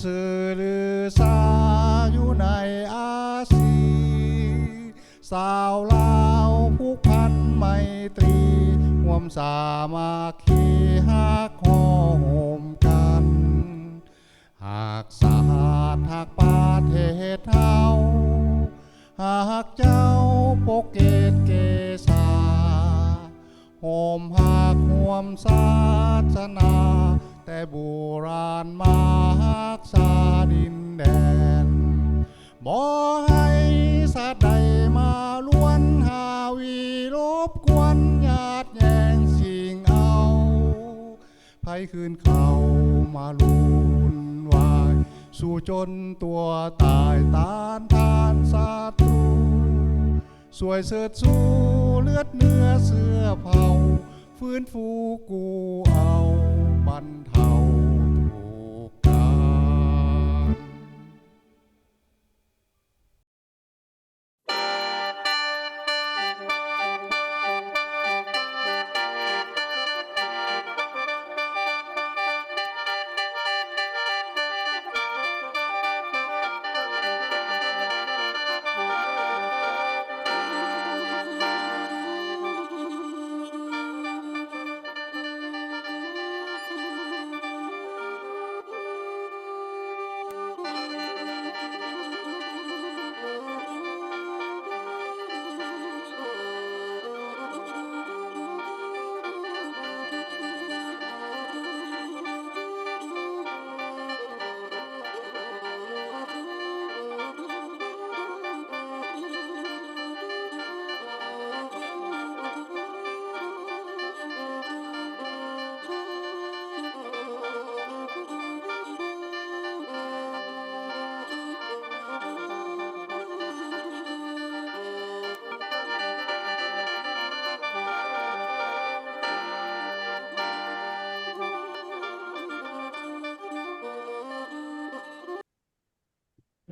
ຊື່ລືຊາຢູ່ໃນອາຊີ ຊາວລາວຜູກພັນໄມຕີ ຮ່ວມສາມັກຄີຮັກຫໍ່ໂຮມກັນ ຮັກຊາດຮັກປະເທດເຮົາ ຮັກເຈົ້າປົກເກດເກສາ ໂຮມຮັກຮ່ວມສາສະໜາ ແຕ່ບູຮານມາຮັກສາດິນແດນ ບໍ່ໃຫ້ຊາດໃດມາລວນຫາວີລົບກວນຍາດແຍ່ງຊິງເອົາ ໃຜຄືນເຂົ້າມາວຸ່ນວາຍ ສູ້ຈົນຕົວຕາຍຕ້ານທານສັດຕູ ຊ່ວຍເຊີດຊູເລືອດເນື້ອເຊື້ອເຜົ່າ ຟື້ນຟູກູ້ເອົາບັນເທົາທຸກກາ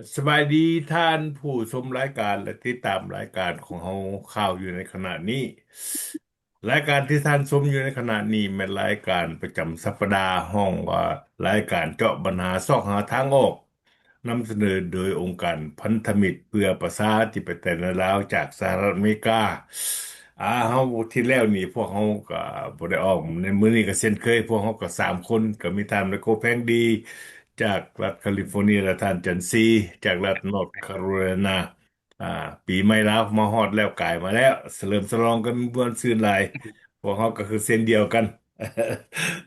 ນ. ສະບາຍດີທ່ານຜູ້ຊົມລາຍການ ແລະ ຕິດຕາມລາຍການຂອງເຮົາຂ່າວຢູ່ໃນຂະນະນີ້. ລາຍການທີ່ທ່ານຊົມຢູ່ໃນຂະນະນີ້ແມ່ນລາຍການປະຈຳສັບປະດາ ຮ້ອງວ່າລາຍການເຈາະບັນຫາຊອກຫາທາງອອກ, ນຳສະເໜີໂດຍອົງການພັນທະມິດເພື່ອປະຊາທິປະໄຕໃນລາວ ຈາກສະຫະລັດອາເມລິກາ. ອາ ເຮົາ ທີແລ້ວນີ້ພວກເຮົາກໍບໍ່ໄດ້ອອກ, ໃນມື້ນີ້ກໍເຊັ່ນເຄີຍ ພວກເຮົາກໍສາມຄົນ ກໍມີທ່ານໄມໂກ ແພງດີ ຈາກລັດຄາລິຟໍເນຍ ແລະ ທ່ານຈັນຊີ ຈາກລັດນອດຄາໂຣໄລນາ. ອາ ປີໃໝ່ລາວມາຮອດແລ້ວ ກາຍມາແລ້ວ ສະເຫຼີມສະຫຼອງກັນມ່ວນຊື່ນຫຼາຍ. ພວກເຮົາກໍຄືເຊັ່ນດຽວກັນ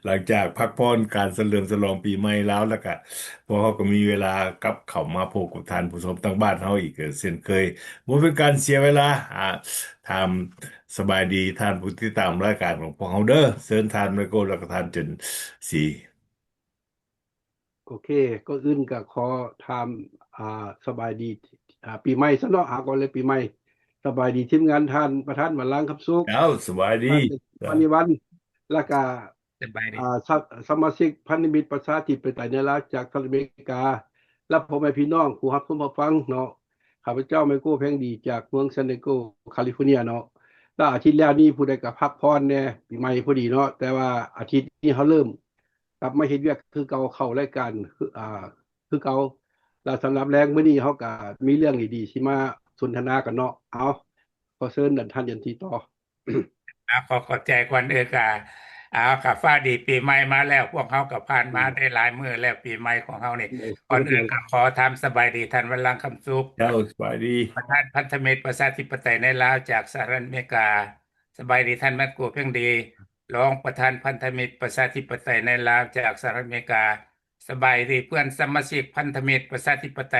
ຫຼັງຈາກພັກຜ່ອນການສະເຫຼີມສະຫຼອງປີໃໝ່ລາວແລ້ວກະ ພວກເຮົາກໍມີເວລາກັບເຂົ້າມາພົບກັບທ່ານຜູ້ຊົມທາງບ້ານເຮົາອີກເຊັ່ນເຄີຍ. ບໍ່ເປັນການເສຍເວລາ ອາ ຖາມສະບາຍດີທ່ານຜູ້ຕິດຕາມລາຍການຂອງພວກເຮົາເດີ. ເຊີນທ່ານໄມໂກ ແລ້ວກໍທ່ານຈັນສີ. ໂອເຄ ກ່ອນອື່ນກໍຂໍຖາມ ອ່າ ສະບາຍດີ ອ່າ ປີໃໝ່ຊະເນາະ. ຫາກ່ອນເລີຍ ປີໃໝ່ ສະບາຍດີທີມງານທ່ານປະທານ ວັນລາງຄຳສຸກ. ເຈົ້າ ສະບາຍດີ ທ່ານ ວັນນິວັນ ແລ້ວກະ ສະບາຍດີ ອ່າ ສະ ສະມາຊິກພັນທະມິດປະຊາທິປະໄຕໃນລາວຈາກສະຫະລັດອາເມລິກາ ແລະ ພໍ່ແມ່ພີ່ນ້ອງຜູ້ຮັບຊົມຮັບຟັງເນາະ. ຂ້າພະເຈົ້າ ໄມໂກ ແພງດີ ຈາກເມືອງ San Diego California ເນາະ. ແລ້ວອາທິດແລ້ວນີ້ຜູ້ໃດກໍພັກຜ່ອນແດ່ ປີໃໝ່ພໍດີເນາະ, ແຕ່ວ່າອາທິດນີ້ເຮົາເລີ່ມ ກັບມາເຮັດວຽກຄືເກົ່າ ເຂົ້າລາຍການ ອ່າ ຄືເກົ່າ. ແລ້ວສຳລັບແລງມື້ນີ້ເຮົາກະມີເລື່ອງດີໆ ຊິມາສົນທະນາກັນເນາະ. ເອົາ ຂໍເຊີນທ່ານ ຍັນທີ ຕໍ່. ອາ ຂໍຂອບໃຈ. ກ່ອນອື່ນກະ ອາ ກະຟ້າວດີປີໃໝ່ມາແລ້ວ. ພວກເຮົາກະຜ່ານມາ ອືມ ໄດ້ຫຼາຍມື້ແລ້ວ ປີໃໝ່ຂອງເຮົານີ້. ເອີ ກ່ອນອື່ນກະຂໍຖາມສະບາຍດີທ່ານ ວັນລາງຄຳສຸກ. ເຈົ້າ ສະບາຍດີ. ປະທານພັນທະມິດປະຊາທິປະໄຕໃນລາວຈາກສະຫະລັດອາເມລິກາ. ສະບາຍດີທ່ານ ແມັດໂກ ເພງດີ ຮອງປະທານພັນທະມິດປະຊາທິປະໄຕໃນລາວຈາກສະຫະລັດອາເມລິກາ. ສະບາຍດີເພື່ອນສະມາຊິກພັນທະມິດປະຊາທິປະໄຕ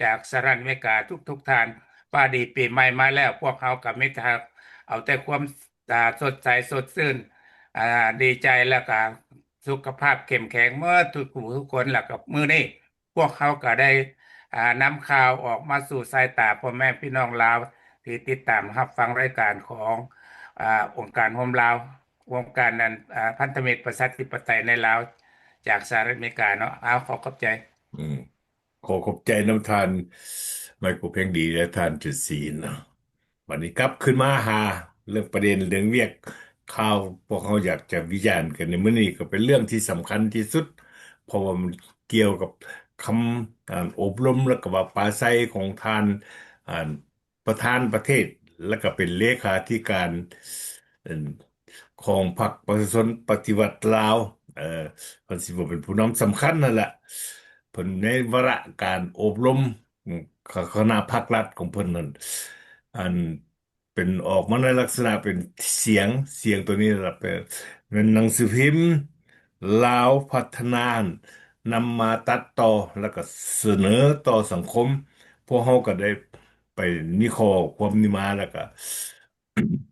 ຈາກສະຫະລັດອາເມລິກາທຸກໆທ່ານ. ຟ້າວດີປີໃໝ່ມາແລ້ວ ພວກເຮົາກໍມີແຕ່ ເອົາແຕ່ຄວາມ ອ່າ ສົດໃສສົດຊື່ນ ອ່າ ດີໃຈ ແລ້ວກໍສຸຂະພາບເຂັ້ມແຂງໝົດທຸກຜູ້ທຸກຄົນ. ແລ້ວກໍມື້ນີ້ ພວກເຮົາກໍໄດ້ ອ່າ ນຳຂ່າວອອກມາສູ່ສາຍຕາພໍ່ແມ່ພີ່ນ້ອງລາວ ທີ່ຕິດຕາມຮັບຟັງລາຍການຂອງ ອ່າ ອົງການໂຮມລາວ ອົງການນັ້ນ ອ່າ ພັນທະມິດປະຊາທິປະໄຕໃນລາວ ຈາກສະຫະລັດອາເມລິກາເນາະ. ເອົາ ຂໍຂອບໃຈ. ອືມ ຂໍຂອບໃຈນຳທ່ານໄມໂກ ເພງດີ ແລະ ທ່ານ ເຈັດສີນ ເນາະ. ບັດນີ້ກັບຄືນມາຫາເລື່ອງປະເດັນເລື່ອງວຽກຂ່າວ ພວກເຮົາຢາກຈະວິຈານກັນໃນມື້ນີ້ ກໍເປັນເລື່ອງທີ່ສຳຄັນທີ່ສຸດ ເພາະວ່າມັນກ່ຽວກັບ ຄຳ ອ່າ ອົບຮົມ ແລ້ວກໍວ່າປາໄສຂອງທ່ານ ອ່າ ປະທານປະເທດ ແລ້ວກໍເປັນເລຂາທິການ ເອີ່ນ ຂອງພັກປະຊາຊົນປະຕິວັດລາວ ເອີ ເພິ່ນຊິວ່າເປັນຜູ້ນຳສຳຄັນຫັ້ນແຫຼະ ເພິ່ນໃນວາລະການອົບຮົມ ຄະ ຄະນະພັກລັດຂອງເພິ່ນນັ້ນ ອັນ ເປັນອອກມາໃນລັກສະນະເປັນສຽງ, ສຽງໂຕນີ້ລະເປັນ ແມ່ນໜັງສືພິມລາວພັດທະນານຳມາຕັດຕໍ່ ແລ້ວກໍສະເໜີຕໍ່ສັງຄົມ. ພວກເຮົາກໍໄດ້ໄປມີຂໍ້ຄວາມນີ້ມາ ແລ້ວກໍ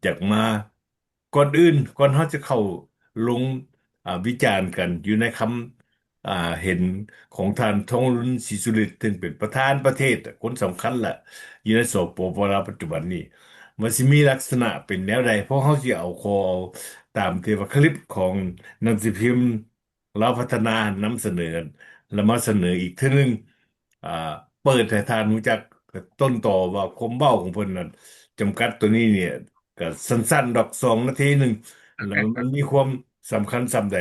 ຢາກມາ ກ່ອນອື່ນ ກ່ອນເຮົາຈະເຂົ້າລົງ ອ່າ ວິຈານກັນຢູ່ໃນຄຳ ອ່າ ເຫັນຂອງທ່ານ ທອງລຸນ ສີສຸລິດ ເຊິ່ງເປັນປະທານປະເທດ ຄົນສຳຄັນລະ ຢູ່ໃນ ສປປ ລາວ ປັດຈຸບັນນີ້ ວ່າຊິມີລັກສະນະເປັນແນວໃດ. ພວກເຮົາຊິເອົາ ຂໍເອົາຕາມທີ່ວ່າຄລິບຂອງໜັງສືພິມລາວພັດທະນານຳສະເໜີ ແລ້ວມາສະເໜີອີກເທື່ອໜຶ່ງ ອ່າ ເປີດໃຫ້ທ່ານຮູ້ຈັກຕົ້ນຕໍວ່າຄວາມເວົ້າຂອງເພິ່ນນັ້ນ ຈຳກັດໂຕນີ້ນີ້ ກະສັ້ນໆດອກ ສອງນາທີໜຶ່ງ ແລ້ວມັນມີຄວາມສຳຄັນສ່ຳໃດ.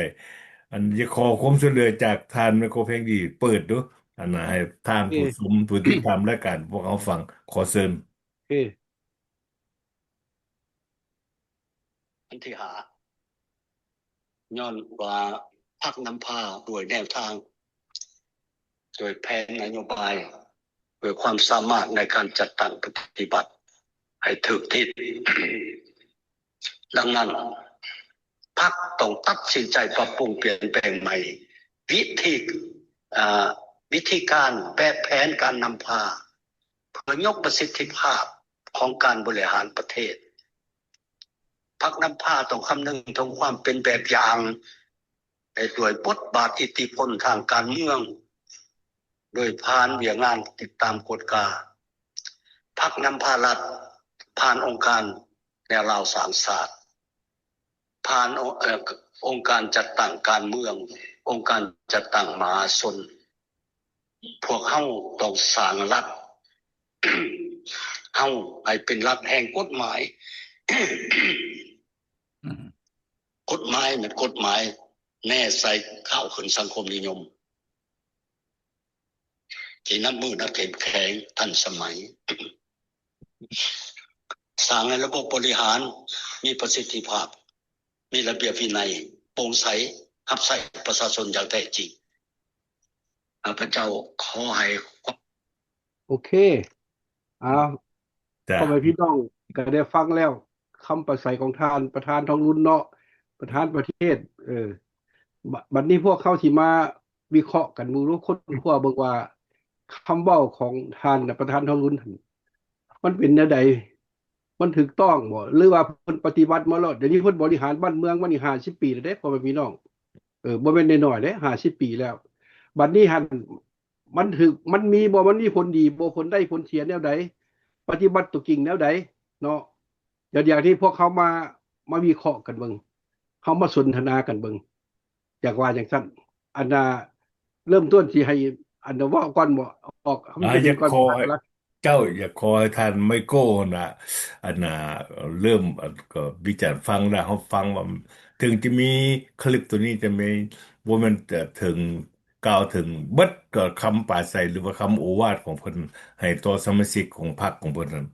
ອັນ ຢາກຂໍຄວາມຊ່ວຍເຫຼືອຈາກທ່ານໄມໂຄແພງດີ ເປີດດູ ອັນນະ ໃຫ້ທ່ານຜູ້ຊົມ ຜູ້ຕິດຕາມລາຍການພວກເຮົາຟັງ. ຂໍເຊີນ. ອັນທີຫ້າ ຍ້ອນວ່າພັກນຳພາດ້ວຍແນວທາງ ໂດຍແຜນນະໂຍບາຍ ໂດຍຄວາມສາມາດໃນການຈັດຕັ້ງປະຕິບັດໃຫ້ຖືກທິດ. ດັ່ງນັ້ນ ພັກຕ້ອງຕັດສິນໃຈປັບປຸງປ່ຽນແປງໃໝ່ ວິທີ ອາ ວິທີການ ແບບແຜນການນຳພາ ເພື່ອຍົກປະສິດທິພາບຂອງການບໍລິຫານປະເທດ. ພັກນຳພາຕ້ອງຄຳນຶງເຖິງຄວາມເປັນແບບຢ່າງ ແລະ ດ້ວຍບົດບາດອິດທິພົນທາງການເມືອງ ໂດຍຜ່ານວຽກງານຕິດຕາມກວດກາ. ພັກນຳພາລັດ ຜ່ານອົງການແນວລາວສ້າງຊາດ ຜ່ານ ເອີ ອົງການຈັດຕັ້ງການເມືອງ, ອົງການຈັດຕັ້ງມະຫາຊົນ. ພວກເຮົາຕ້ອງສ້າງລັດເຮົາໃຫ້ເປັນລັດແຫ່ງກົດໝາຍ. ອືມ ກົດໝາຍແມ່ນກົດໝາຍແນໃສ່ກ້າວຂຶ້ນສັງຄົມນິຍົມ ທີ່ນັບມື້ນັບເຂັ້ມແຂງທັນສະໄໝ. ສ້າງໃຫ້ລະບົບບໍລິຫານມີປະສິດທິພາບ, ມີລະບຽບວິໄນ, ໂປ່ງໃສ, ຮັບໃຊ້ປະຊາຊົນຢ່າງແທ້ຈິງ. ຂ້າພະເຈົ້າຂໍໃຫ້ ໂອເຄ ອ້າວ ຈ້າ ພໍ່ແມ່ພີ່ນ້ອງກໍໄດ້ຟັງແລ້ວ ຄຳປາໄສຂອງທ່ານປະທານທອງລຸນເນາະ ປະທານປະເທດ ເອີ ບ- ບັດນີ້ພວກເຮົາຊິມາວິເຄາະກັນເບິ່ງດູ ຄົ້ນຄວ້າເບິ່ງວ່າ ຄຳເວົ້າຂອງທ່ານປະທານທອງລຸນຫັ້ນ ມັນເປັນແນວໃດ? ມັນຖືກຕ້ອງບໍ່? ຫຼືວ່າເພິ່ນປະຕິບັດມາແລ້ວ? ດຽວນີ້ເພິ່ນບໍລິຫານບ້ານເມືອງມານີ້ຫ້າສິບປີແລ້ວເດ້ ພໍ່ແມ່ພີ່ນ້ອງ ເອີ ບໍ່ແມ່ນນ້ອຍໆເດ້ ຫ້າສິບປີແລ້ວ. ບັດນີ້ຫັ້ນ ມັນຖືກ ມັນມີບໍ່? ມັນມີຜົນດີບໍ່? ຜົນໄດ້ຜົນເສຍແນວໃດ? ປະຕິບັດຕົວຈິງແນວໃດເນາະ? ດຽວ ດຽວນີ້ພວກເຮົາມາ ມາວິເຄາະກັນເບິ່ງ ເຮົາມາສົນທະນາກັນເບິ່ງ ຢາກວ່າຈັ່ງຊັ້ນ. ອັນນ່າ ເລີ່ມຕົ້ນຊິໃຫ້ ອັນນ່າ ເວົ້າກ່ອນບໍ່? ອອກຄຳຄິດເຫັນກ່ອນ ເຈົ້າ ຢາກຂໍໃຫ້ທ່ານໄມໂກ້ນະ ອັນນ່າ ເລີ່ມ ກໍວິຈານຟັງແລ້ວ ເຮົາຟັງວ່າ ເຖິງຈະມີຄລິບໂຕນີ້ ແຕ່ແມ່ນ ບໍ່ແມ່ນຈະເຖິງ ກ່າວເຖິງເບິດກໍຄຳປາໄສ ຫຼືວ່າຄຳໂອວາດຂອງເພິ່ນໃຫ້ຕໍ່ສະມາຊິກຂອງພັກຂອງເພິ່ນນັ້ນ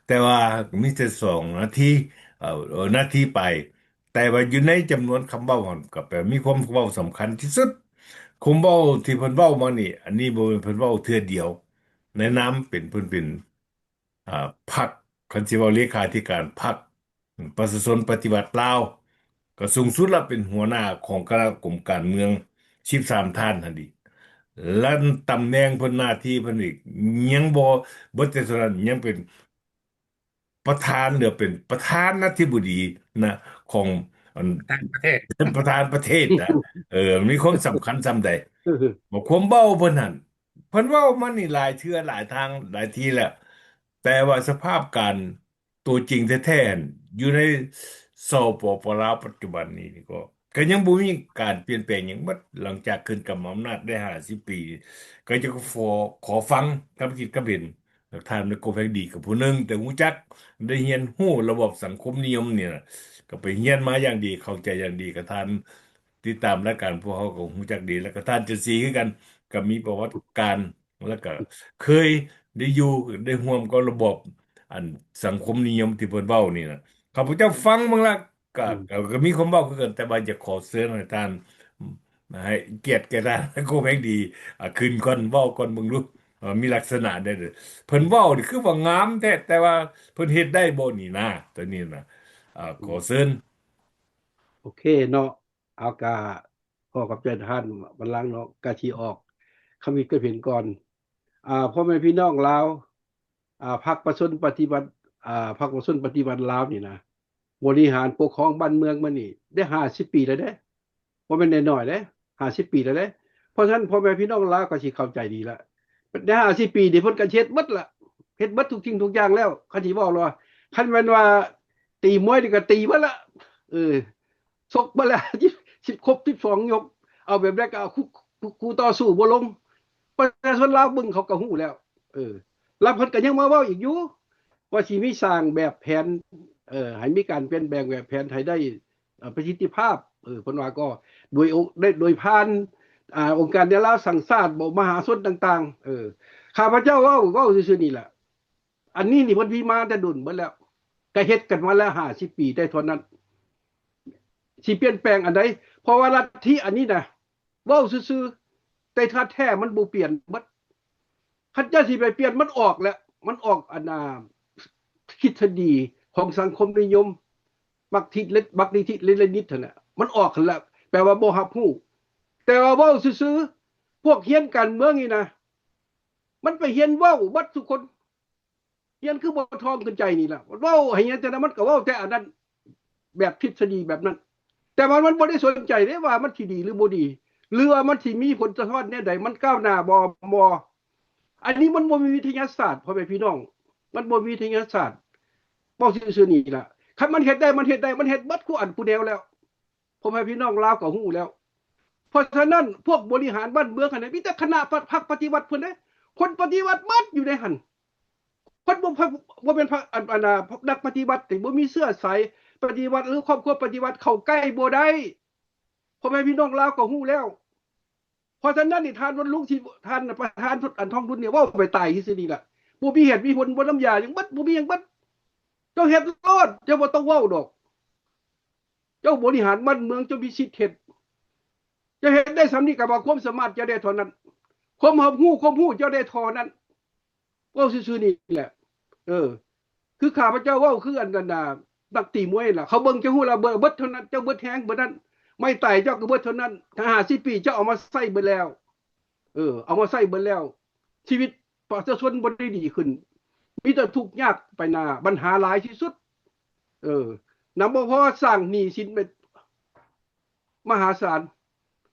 ແຕ່ວ່າມີແຕ່ສອງນາທີ ເອີ ນາທີປາຍ ແຕ່ວ່າຢູ່ໃນຈຳນວນຄຳເວົ້າຫັ້ນ ກໍແປວ່າມີຄວາມເວົ້າສຳຄັນທີ່ສຸດ. ຄວາມເວົ້າທີ່ເພິ່ນເວົ້າມານີ້ ອັນນີ້ບໍ່ແມ່ນເພິ່ນເວົ້າເທື່ອດຽວ ໃນນາມເປັນ ເພິ່ນເປັນ ອາ ພັກ ຄັນຊິເວົ້າເລຂາທິການພັກປະຊາຊົນປະຕິວັດລາວ ກໍສູງສຸດລະເປັນຫົວໜ້າຂອງຄະນະກົມການເມືອງສິບສາມທ່ານຫັ້ນອີກ ແລະ ຕຳແໜ່ງເພິ່ນ ໜ້າທີ່ເພິ່ນອີກ ຍັງບໍ່ເບິດແຕ່ເທົ່ານັ້ນ ຍັງເປັນ ປະທານ ຫຼືເປັນປະທານນາທິບໍດີນະ ຂອງອັນ ປະທານປະເທດ ປະທານປະເທດນະ ເອີ ມີຄວາມສຳຄັນສ່ຳໃດ ເອີ ບອກຄວາມເວົ້າເພິ່ນຫັ້ນ ເພິ່ນເວົ້າມານີ້ຫຼາຍເທື່ອຫຼາຍທາງຫຼາຍທີແລ້ວ ແຕ່ວ່າສະພາບການຕົວຈິງແທ້ໆ ຢູ່ໃນ ສປປ ລາວ ປັດຈຸບັນນີ້ກໍ ກໍຍັງບໍ່ມີການປ່ຽນແປງຫຍັງເບິດ ຫຼັງຈາກຂຶ້ນກຳອຳນາດໄດ້ຫ້າສິບປີ ກໍຈະຂໍ ຂໍຟັງຄຳຄິດຄຳເຫັນ ທ່ານໄມໂກ້ແພງດີກໍຜູ້ໜຶ່ງ ແຕ່ຮູ້ຈັກ ໄດ້ຮຽນຮູ້ລະບອບສັງຄົມນິຍົມນີ້ນະ ກໍໄປຮຽນມາຢ່າງດີ ເຂົ້າໃຈຢ່າງດີ ກໍທ່ານຕິດຕາມລາຍການພວກເຮົາກໍຮູ້ຈັກດີ ແລ້ວກໍທ່ານຈັນສີຄືກັນ ກໍມີປະຫວັດການ ແລ້ວກໍເຄີຍໄດ້ຢູ່ໄດ້ຮ່ວມກັບລະບອບອັນສັງຄົມນິຍົມທີ່ເພິ່ນເວົ້ານີ້ນະ. ຂ້າພະເຈົ້າຟັງເບິ່ງລະ ກໍ ອືມ ກໍ ກໍມີຄວາມເວົ້າຄືກັນ, ແຕ່ວ່າຢາກຂໍເຊີນໃຫ້ທ່ານ ໃຫ້ກຽດແກ່ທ່ານ ຄວາມແຮງດີ ອາ ຂຶ້ນກ່ອນ ເວົ້າກ່ອນເບິ່ງດູ ເອີ ມີລັກສະນະໃດເດີ. ເພິ່ນເວົ້ານີ້ຄືວ່າງາມແທ້ ແຕ່ວ່າເພິ່ນເຮັດໄດ້ບໍ່ນີ້ນະ ຕົວນີ້ນະ. ອາ ອືມ ຂໍເຊີນ. ໂອເຄເນາະ. ເອົາ ກະຂໍຂອບໃຈທ່ານບັນລັງເນາະ ກະຊິອອກຄຳຄິດຄຳເຫັນກ່ອນ. ອາ ພໍ່ແມ່ພີ່ນ້ອງລາວ ອາ ພັກປະຊາຊົນປະຕິວັດ ອາ ພັກປະຊາຊົນປະຕິວັດລາວນີ້ນະ ບໍລິຫານປົກຄອງບ້ານເມືອງມານີ້ໄດ້ຫ້າສິບປີແລ້ວເດ້ ບໍ່ແມ່ນນ້ອຍໆເດ້ ຫ້າສິບປີແລ້ວເດ້. ເພາະສະນັ້ນ ພໍ່ແມ່ພີ່ນ້ອງລາວກໍຊິເຂົ້າໃຈດີລະ ໄດ້ຫ້າສິບປີນີ້ ເພິ່ນກໍເຮັດໝົດລະ ເຮັດໝົດທຸກສິ່ງທຸກຢ່າງແລ້ວ. ຄັນຊິເວົ້າລະ ຄັນແມ່ນວ່າຕີມວຍນີ້ກໍຕີໝົດລະ ເອີ ຊົກມາແລ້ວ ສິບ ຄົບສິບສອງຍົກ ເອົາແບບໃດກໍເອົາ ຄູ່ ຄູ່ຕໍ່ສູ້ບໍ່ລົງ. ປະຊາຊົນລາວເບິ່ງເຂົາກໍຮູ້ແລ້ວ ເອີ ແລ້ວເພິ່ນກໍຍັງມາເວົ້າອີກຢູ່ ວ່າຊິມີສ້າງແບບແຜນ ເອີ ໃຫ້ມີການປ່ຽນແປງແບບແຜນໃຫ້ໄດ້ ເອີ ປະສິດທິພາບ ເອີ ເພິ່ນວ່າກໍໂດຍ ໂດຍຜ່ານ ອາ ອົງການແນວລາວສ້າງຊາດ ບໍ່ ມະຫາຊົນຕ່າງໆ ເອີ ຂ້າພະເຈົ້າເວົ້າ ເວົ້າຊື່ໆນີ້ແຫຼະ. ອັນນີ້ນີ້ເພິ່ນມີມາແຕ່ດົນເບິດແລ້ວ ກະເຮັດກັນມາແລ້ວຫ້າສິບປີໄດ້ເທົ່ານັ້ນ ຊິປ່ຽນແປງອັນໃດ? ເພາະວ່າລັດທິອັນນີ້ນະ ເວົ້າຊື່ໆ ແຕ່ຖ້າແທ້ມັນບໍ່ປ່ຽນເບິດ. ຄັນເຈົ້າຊິໄປປ່ຽນ ມັນອອກແຫຼະ ມັນອອກອັນ ອາ ທິດສະດີຂອງສັງຄົມນິຍົມ ມັກທິເລ ມັກນິທິເລນິດຫັ້ນນະ ມັນອອກຫັ້ນລະ ແປວ່າບໍ່ຮັບຮູ້. ແຕ່ວ່າເວົ້າຊື່ໆ ພວກຮຽນການເມືອງນີ້ນະ ມັນໄປຮຽນເວົ້າເບິດທຸກຄົນ ຮຽນຄືບໍ່ທ່ອງຂຶ້ນໃຈນີ້ລະ ເວົ້າໃຫ້ຮຽນຈັ່ງໃດ ມັນກໍເວົ້າແຕ່ອັນນັ້ນ ແບບທິດສະດີແບບນັ້ນ ແຕ່ວ່າມັນບໍ່ໄດ້ສົນໃຈເດ້ວ່າມັນຊິດີຫຼືບໍ່ດີ ຫຼືວ່າມັນຊິມີຜົນສະທ້ອນແນວໃດ ມັນກ້າວໜ້າບໍ່ ບໍ່. ອັນນີ້ມັນບໍ່ມີວິທະຍາສາດ ພໍ່ແມ່ພີ່ນ້ອງ ມັນບໍ່ມີວິທະຍາສາດ. ເວົ້າຊື່ໆນີ້ລະ ຄັນມັນເຮັດໄດ້ ມັນເຮັດໄດ້ ມັນເຮັດເບິດຄູ່ອັນຄູ່ແນວແລ້ວ ພໍ່ແມ່ພີ່ນ້ອງລາວກໍຮູ້ແລ້ວ. ເພາະສະນັ້ນ ພວກບໍລິຫານບ້ານເມືອງຫັ້ນນະ ມີແຕ່ຄະນະພັກປະຕິວັດເພິ່ນເດ້ ຄົນປະຕິວັດໝົດຢູ່ໃນຫັ້ນ. ເພິ່ນບໍ່ ບໍ່ແມ່ນພະ ອັນ ອັນ ອາ ນັກປະຕິວັດ ບໍ່ມີເຊື້ອສາຍປະຕິວັດ ຫຼື ຄອບຄົວປະຕິວັດ ເຂົ້າໃກ້ບໍ່ໄດ້ ພໍ່ແມ່ພີ່ນ້ອງລາວກໍຮູ້ແລ້ວ. ເພາະສະນັ້ນນີ້ ທ່ານວັນລຸງ ທີ່ ທ່ານປະທານ ອັນ ທອງລຸນນີ້ ເວົ້າໄປຕາຍຊື່ໆນີ້ລະ ບໍ່ມີເຫດມີຜົນ ບໍ່ນ້ຳຢາຫຍັງເບິດ ບໍ່ມີຫຍັງເບິດ. ເຈົ້າເຮັດໂລດ ເຈົ້າບໍ່ຕ້ອງເວົ້າດອກ ເຈົ້າບໍລິຫານບ້ານເມືອງ ເຈົ້າມີສິດເຮັດ ເຈົ້າເຮັດໄດ້ສ່ຳນີ້ ກໍວ່າຄວາມສາມາດເຈົ້າໄດ້ເທົ່ານັ້ນ ຄວາມຮັບຮູ້ ຄວາມຮູ້ເຈົ້າໄດ້ເທົ່ານັ້ນ. ເວົ້າຊື່ໆນີ້ແຫຼະ ເອີ ຄືຂ້າພະເຈົ້າເວົ້າ ຄືອັນນັ້ນນະ ນັກຕີມວຍລະ ເຂົາເບິ່ງເຈົ້າຮູ້ລະ ເບິດເທົ່ານັ້ນ ເຈົ້າເບິດແຮງເບິດນັ້ນ ໄມ້ຕາຍເຈົ້າກໍເບິດເທົ່ານັ້ນ ຫ້າສິບປີເຈົ້າເອົາມາໃຊ້ເບິດແລ້ວ ເອີ ເອົາມາໃຊ້ເບິດແລ້ວ ຊີວິດປະຊາຊົນບໍ່ໄດ້ດີຂຶ້ນ ມີແຕ່ທຸກຍາກໄປໜ້າ ບັນຫາຫຼາຍທີ່ສຸດ ເອີ ນຳບໍ່ພໍສ້າງໜີ້ສິນໄປມະຫາສານ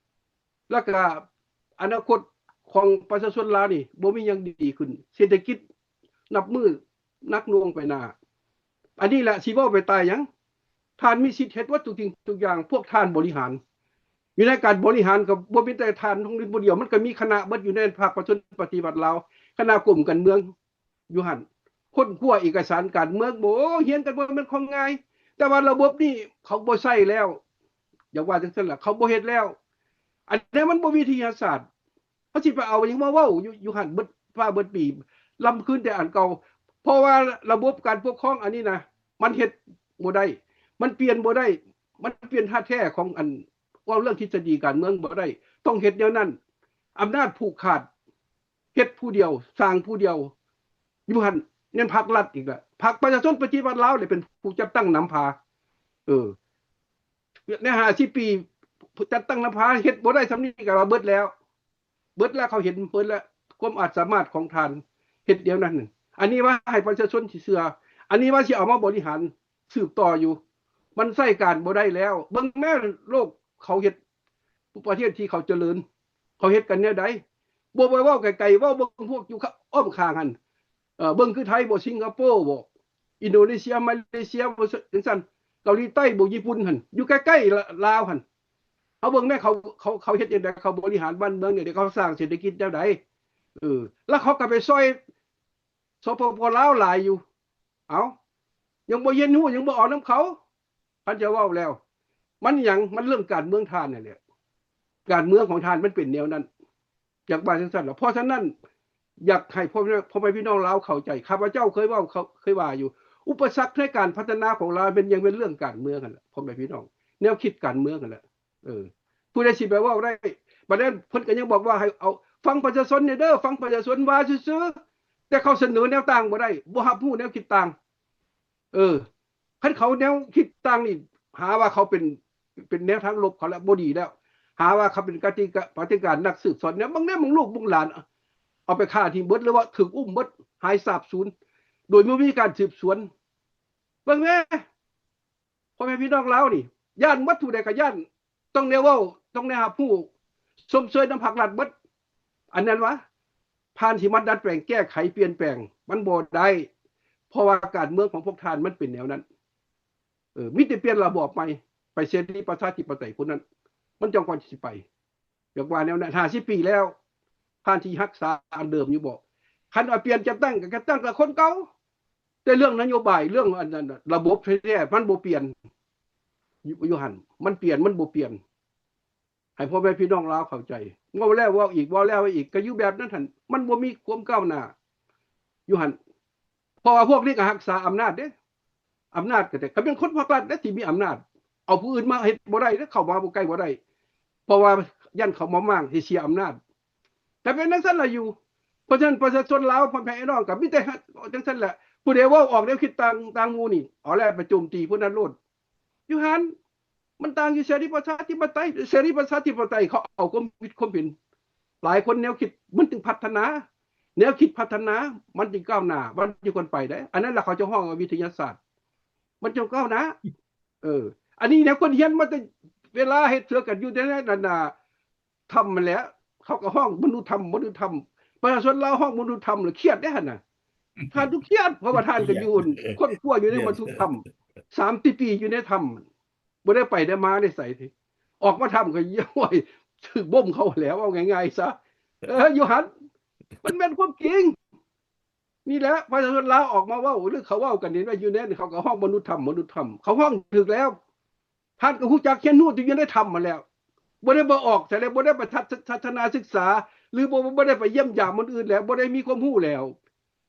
ແລ້ວກະອະນາຄົດຂອງປະຊາຊົນລາວນີ້ບໍ່ມີຫຍັງດີຂຶ້ນ ເສດຖະກິດນັບມື້ໜັກໜ່ວງໄປໜ້າ. ອັນນີ້ແຫຼະຊິເວົ້າໄປຕາຍຫຍັງ? ທ່ານມີສິດເຮັດເບິດທຸກສິ່ງທຸກຢ່າງ ພວກທ່ານບໍລິຫານ ຢູ່ໃນການບໍລິຫານກໍບໍ່ແມ່ນແຕ່ທ່ານທອງລຸນຜູ້ດຽວ ມັນກໍມີຄະນະເບິດຢູ່ໃນພັກປະຊາຊົນປະຕິວັດລາວ ຄະນະກົມການເມືອງ ຢູ່ຫັ້ນ ຄົ້ນຄວ້າເອກະສານການເມືອງ ໂອ້ ຮຽນກັນບໍ່ແມ່ນຂອງງ່າຍ ແຕ່ວ່າລະບົບນີ້ເຂົາບໍ່ໃຊ້ແລ້ວ ຢາກວ່າຈັ່ງຊັ້ນລະ ເຂົາບໍ່ເຮັດແລ້ວ ອັນນັ້ນມັນບໍ່ວິທະຍາສາດ ເຮົາຊິໄປເອົາຫຍັງມາເວົ້າຢູ່ ຢູ່ຫັ້ນເບິດຟ້າເບິດປີ ລຳຄືນແຕ່ອັນເກົ່າ ເພາະວ່າລະບົບການປົກຄອງອັນນີ້ນະ ມັນເຮັດບໍ່ໄດ້ ມັນປ່ຽນບໍ່ໄດ້ ມັນປ່ຽນທ່າແທ້ຂອງອັນ ເວົ້າເລື່ອງທິດສະດີການເມືອງບໍ່ໄດ້ ຕ້ອງເຮັດແນວນັ້ນ ອຳນາດຜູກຂາດ ເຮັດຜູ້ດຽວ ສ້າງຜູ້ດຽວ ຢູ່ຫັ້ນແມ່ນພັກລັດອີກລະ ພັກປະຊາຊົນປະຕິວັດລາວແຫຼະເປັນຜູ້ຈັດຕັ້ງນຳພາ ເອີ ໃນຫ້າສິບປີຈັດຕັ້ງນຳພາ ເຮັດບໍ່ໄດ້ສ່ຳນີ້ກໍວ່າເບິດແລ້ວ ເບິດແລ້ວ ເຂົາເຫັນເບິດແລ້ວ ຄວາມອາດສາມາດຂອງທ່ານ ເຮັດແນວນັ້ນ ອັນນີ້ວ່າໃຫ້ປະຊາຊົນຊິເຊື່ອ ອັນນີ້ວ່າຊິເອົາມາບໍລິຫານ ສືບຕໍ່ຢູ່ ມັນໃຊ້ການບໍ່ໄດ້ແລ້ວ ເບິ່ງແມ້ໂລກເຂົາເຮັດ ປະເທດທີ່ເຂົາຈະເລີນ ເຂົາເຮັດກັນແນວໃດ ບໍ່ໄປເວົ້າໄກໆ ເວົ້າເບິ່ງພວກຢູ່ອ້ອມຂ້າງຫັ້ນ ເອີ ເບິ່ງຄືໄທບໍ່ ສິງກະໂປບໍ່ ອິນໂດເນເຊຍ ມາເລເຊຍບໍ່ ຈັ່ງຊັ້ນ ເກົາຫຼີໃຕ້ບໍ່ ຍີ່ປຸ່ນຫັ້ນ ຢູ່ໃກ້ໆລາ ລາວຫັ້ນ ເຮົາເບິ່ງແມ້ເຂົາ ເຂົາ ເຂົາເຮັດຈັ່ງໃດ ເຂົາບໍລິຫານບ້ານເມືອງແນວໃດ ເຂົາສ້າງເສດຖະກິດແນວໃດ ເອີ ແລ້ວເຂົາກໍໄປຊ່ອຍ ສປປ ລາວຫຼາຍຢູ່ ເອົ້າ ຍັງບໍ່ຮຽນຮູ້ ຍັງບໍ່ເອົານຳເຂົາ ຄັນຈະເວົ້າແລ້ວ ມັນຫຍັງ ມັນເລື່ອງການເມືອງທ່ານນັ້ນແຫຼະ ການເມືອງຂອງທ່ານມັນເປັນແນວນັ້ນ ຢາກວ່າຈັ່ງຊັ້ນລະ. ເພາະສະນັ້ນ ຢາກໃຫ້ພໍ່ແມ່ ພໍ່ແມ່ພີ່ນ້ອງລາວເຂົ້າໃຈ, ຂ້າພະເຈົ້າເຄີຍເວົ້າ ເຄີຍວ່າຢູ່ ອຸປະສັກໃນການພັດທະນາຂອງລາວແມ່ນຍັງເປັນເລື່ອງການເມືອງຫັ້ນລະ ພໍ່ແມ່ພີ່ນ້ອງ, ແນວຄິດການເມືອງຫັ້ນແຫຼະ. ເອີ ຜູ້ໃດຊິໄປເວົ້າໄດ້? ບັດນັ້ນເພິ່ນກໍຍັງບອກວ່າໃຫ້ເອົາ ຟັງປະຊາຊົນແດ່ເດີ, ຟັງປະຊາຊົນວ່າຊື່ໆ, ແຕ່ເຂົາສະເໜີແນວຕ່າງບໍ່ໄດ້, ບໍ່ຮັບຮູ້ແນວຄິດຕ່າງ. ເອີ ຄັນເຂົາແນວຄິດຕ່າງນີ້ ຫາວ່າເຂົາເປັນ ເປັນແນວທາງລົບເຂົາແລ້ວ ບໍ່ດີແລ້ວ, ຫາວ່າເຂົາເປັນກະຕິກະ ປະຕິການນັກສືບສວນແນວ ບາງແນວ ບາງລູກບາງຫຼານ ເອົາໄປຂ້າຖິ້ມເບິດ ຫຼືວ່າຖືກອຸ້ມເບິດ ຫາຍສາບສູນ ໂດຍບໍ່ມີການສືບສວນ. ເບິ່ງແດ່ ພໍ່ແມ່ພີ່ນ້ອງລາວນີ້ ຢ້ານໝົດ, ຜູ້ໃດກໍຢ້ານ, ຕ້ອງໄດ້ເວົ້າ ຕ້ອງໄດ້ຮັບຮູ້ ຊົມເຊີຍນຳພັກລັດເບິດ. ອັນນັ້ນຫວາ ທ່ານຊິມາດັດແປງ ແກ້ໄຂ ປ່ຽນແປງ ມັນບໍ່ໄດ້, ເພາະວ່າການເມືອງຂອງພວກທ່ານມັນເປັນແນວນັ້ນ. ເອີ ມີແຕ່ປ່ຽນລະບອບໃໝ່ ໄປເສລີປະຊາທິປະໄຕພຸ້ນນັ້ນ ມັນຈັ່ງກວ່າຊິໄປ. ຢາກວ່າແນວນັ້ນ ຫ້າສິບປີແລ້ວ ທ່ານຊິຮັກສາອັນເດີມຢູ່ບໍ່? ຄັນວ່າປ່ຽນຈັດຕັ້ງ ກໍຈັດຕັ້ງກັບຄົນເກົ່າ, ແຕ່ເລື່ອງນະໂຍບາຍ ເລື່ອງອັນນັ້ນ ລະບົບແທ້ໆ ມັນບໍ່ປ່ຽນ. ຢູ່ ຢູ່ຫັ້ນ ມັນປ່ຽນ ມັນບໍ່ປ່ຽນ. ໃຫ້ພໍ່ແມ່ພີ່ນ້ອງລາວເຂົ້າໃຈ. ເວົ້າແລ້ວເວົ້າອີກ ເວົ້າແລ້ວເວົ້າອີກ ກໍຢູ່ແບບນັ້ນຫັ້ນ, ມັນບໍ່ມີຄວາມກ້າວໜ້າຢູ່ຫັ້ນ. ເພາະວ່າພວກນີ້ກໍຮັກສາອຳນາດເດ້, ອຳນາດກໍແຕ່ ກໍເປັນຄົນພັກລັດເດ້ທີ່ມີອຳນາດ, ເອົາຜູ້ອື່ນມາເຮັດບໍ່ໄດ້ເດ້, ເຂົ້າມາບໍ່ໃກ້ບໍ່ໄດ້, ເພາະວ່າຢ້ານເຂົາມາມ້າງ ຊິເສຍອຳນາດ. ກໍເປັນຈັ່ງຊັ້ນລະຢູ່. ເພາະສະນັ້ນ ປະຊາຊົນລາວ ພໍ່ແມ່ພີ່ນ້ອງ ກໍມີແຕ່ຈັ່ງຊັ້ນແຫຼະ, ຜູ້ໃດເວົ້າອອກແນວຄິດຕ່າງ ຕ່າງໝູ່ນີ້ ເອົາແລ້ວ ໄປໂຈມຕີຜູ້ນັ້ນໂລດ. ຢູ່ຫັ້ນ ມັນຕ່າງຢູ່ເສລີປະຊາທິປະໄຕ. ເສລີປະຊາທິປະໄຕ ເຂົາເອົາຄວາມຄິດຄວາມເຫັນ, ຫຼາຍຄົນແນວຄິດມັນຈຶ່ງພັດທະນາ, ແນວຄິດພັດທະນາ ມັນຈຶ່ງກ້າວໜ້າ, ມັນຈຶ່ງຄວນໄປໄດ້. ອັນນັ້ນລະເຂົາຈະຮ້ອງວ່າວິທະຍາສາດ, ມັນຈຶ່ງກ້າວໜ້າ. ເອີ ອັນນີ້ແນວຄົນຮຽນມາແຕ່ເວລາເຮັດເສືອກັນຢູ່ໃນນັ້ນນະ ຖ້ຳຫັ້ນແຫຼະ, ເຂົາກໍຮ້ອງມະນຸດຖ້ຳ ມະນຸດຖ້ຳ, ປະຊາຊົນລາວຮ້ອງມະນຸດຖ້ຳ ລະຄຽດເດ້ຫັ້ນນະ. ທ່ານຕ້ອງຄຽດ ເພາະວ່າທ່ານກໍຢູ່ ຄົ້ນຄວ້າຢູ່ໃນມະນຸດຖ້ຳ ສາມສິບປີຢູ່ໃນຖ້ຳ ບໍ່ໄດ້ໄປໄດ້ມາໄດ້ໃສຕິ, ອອກມາຖ້ຳກໍ ໂອ້ຍ ຖືກບົ່ມເຂົາແລ້ວ ເວົ້າງ່າຍໆຊະ. ເອີ ຢູ່ຫັ້ນ ມັນແມ່ນຄວາມຈິງ. ນີ້ແຫຼະ ປະຊາຊົນລາວອອກມາເວົ້າ ຫຼືເຂົາເວົ້າກັນນີ້ວ່າ ຢູ່ໃນນັ້ນ ເຂົາກໍຮ້ອງມະນຸດຖ້ຳ ມະນຸດຖ້ຳ, ເຂົາຮ້ອງຖືກແລ້ວ. ທ່ານກໍຮູ້ຈັກຮຽນຮູ້ແຕ່ຢູ່ໃນຖ້ຳຫັ້ນແຫຼ້ວ, ບໍ່ໄດ້ ບໍ່ອອກໃສເລີຍ, ບໍ່ໄດ້ໄປທັດ ທັດທະນາສຶກສາ ຫຼືບໍ່ ບໍ່ໄດ້ໄປຢ້ຽມຢາມຄົນອື່ນແລ້ວ, ບໍ່ໄດ້ມີຄວາມຮູ້ແລ້ວ,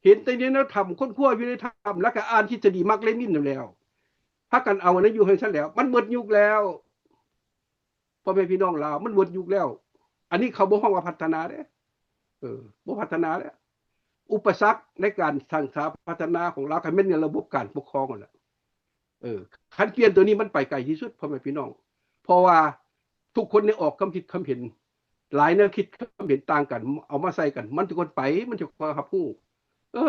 ເຫັນແຕ່ຢູ່ໃນຖ້ຳ, ຄົ້ນຄວ້າຢູ່ໃນຖ້ຳ ແລ້ວກໍອ່ານທິດສະດີມາກເລນິນນັ້ນແລ້ວ. ພາກັນເອົາອັນນັ້ນຢູ່ໃຫ້ຊັ້ນແລ້ວ, ມັນໝົດຍຸກແລ້ວ. ພໍ່ແມ່ພີ່ນ້ອງລາວ ມັນໝົດຍຸກແລ້ວ. ອັນນີ້ເຂົາບໍ່ຮ້ອງວ່າພັດທະນາເດ້, ເອີ ບໍ່ພັດທະນາແລ້ວ. ອຸປະສັກໃນການສ້າງສາພັດທະນາຂອງລາວ ກໍແມ່ນໃນລະບົບການປົກຄອງຫັ້ນແຫຼະ. ເອີ ຄັນປ່ຽນໂຕນີ້ ມັນໄປໄກທີ່ສຸດ ພໍ່ແມ່ພີ່ນ້ອງ, ເພາະວ່າທຸກຄົນໄດ້ອອກຄຳຄິດຄຳເຫັນ, ຫຼາຍແນວຄິດຄຳເຫັນຕ່າງກັນ ເອົາມາໃສ່ກັນ ມັນຈຶ່ງຄວນໄປ, ມັນຈຶ່ງຄວນຮັບຮູ້. ເອີ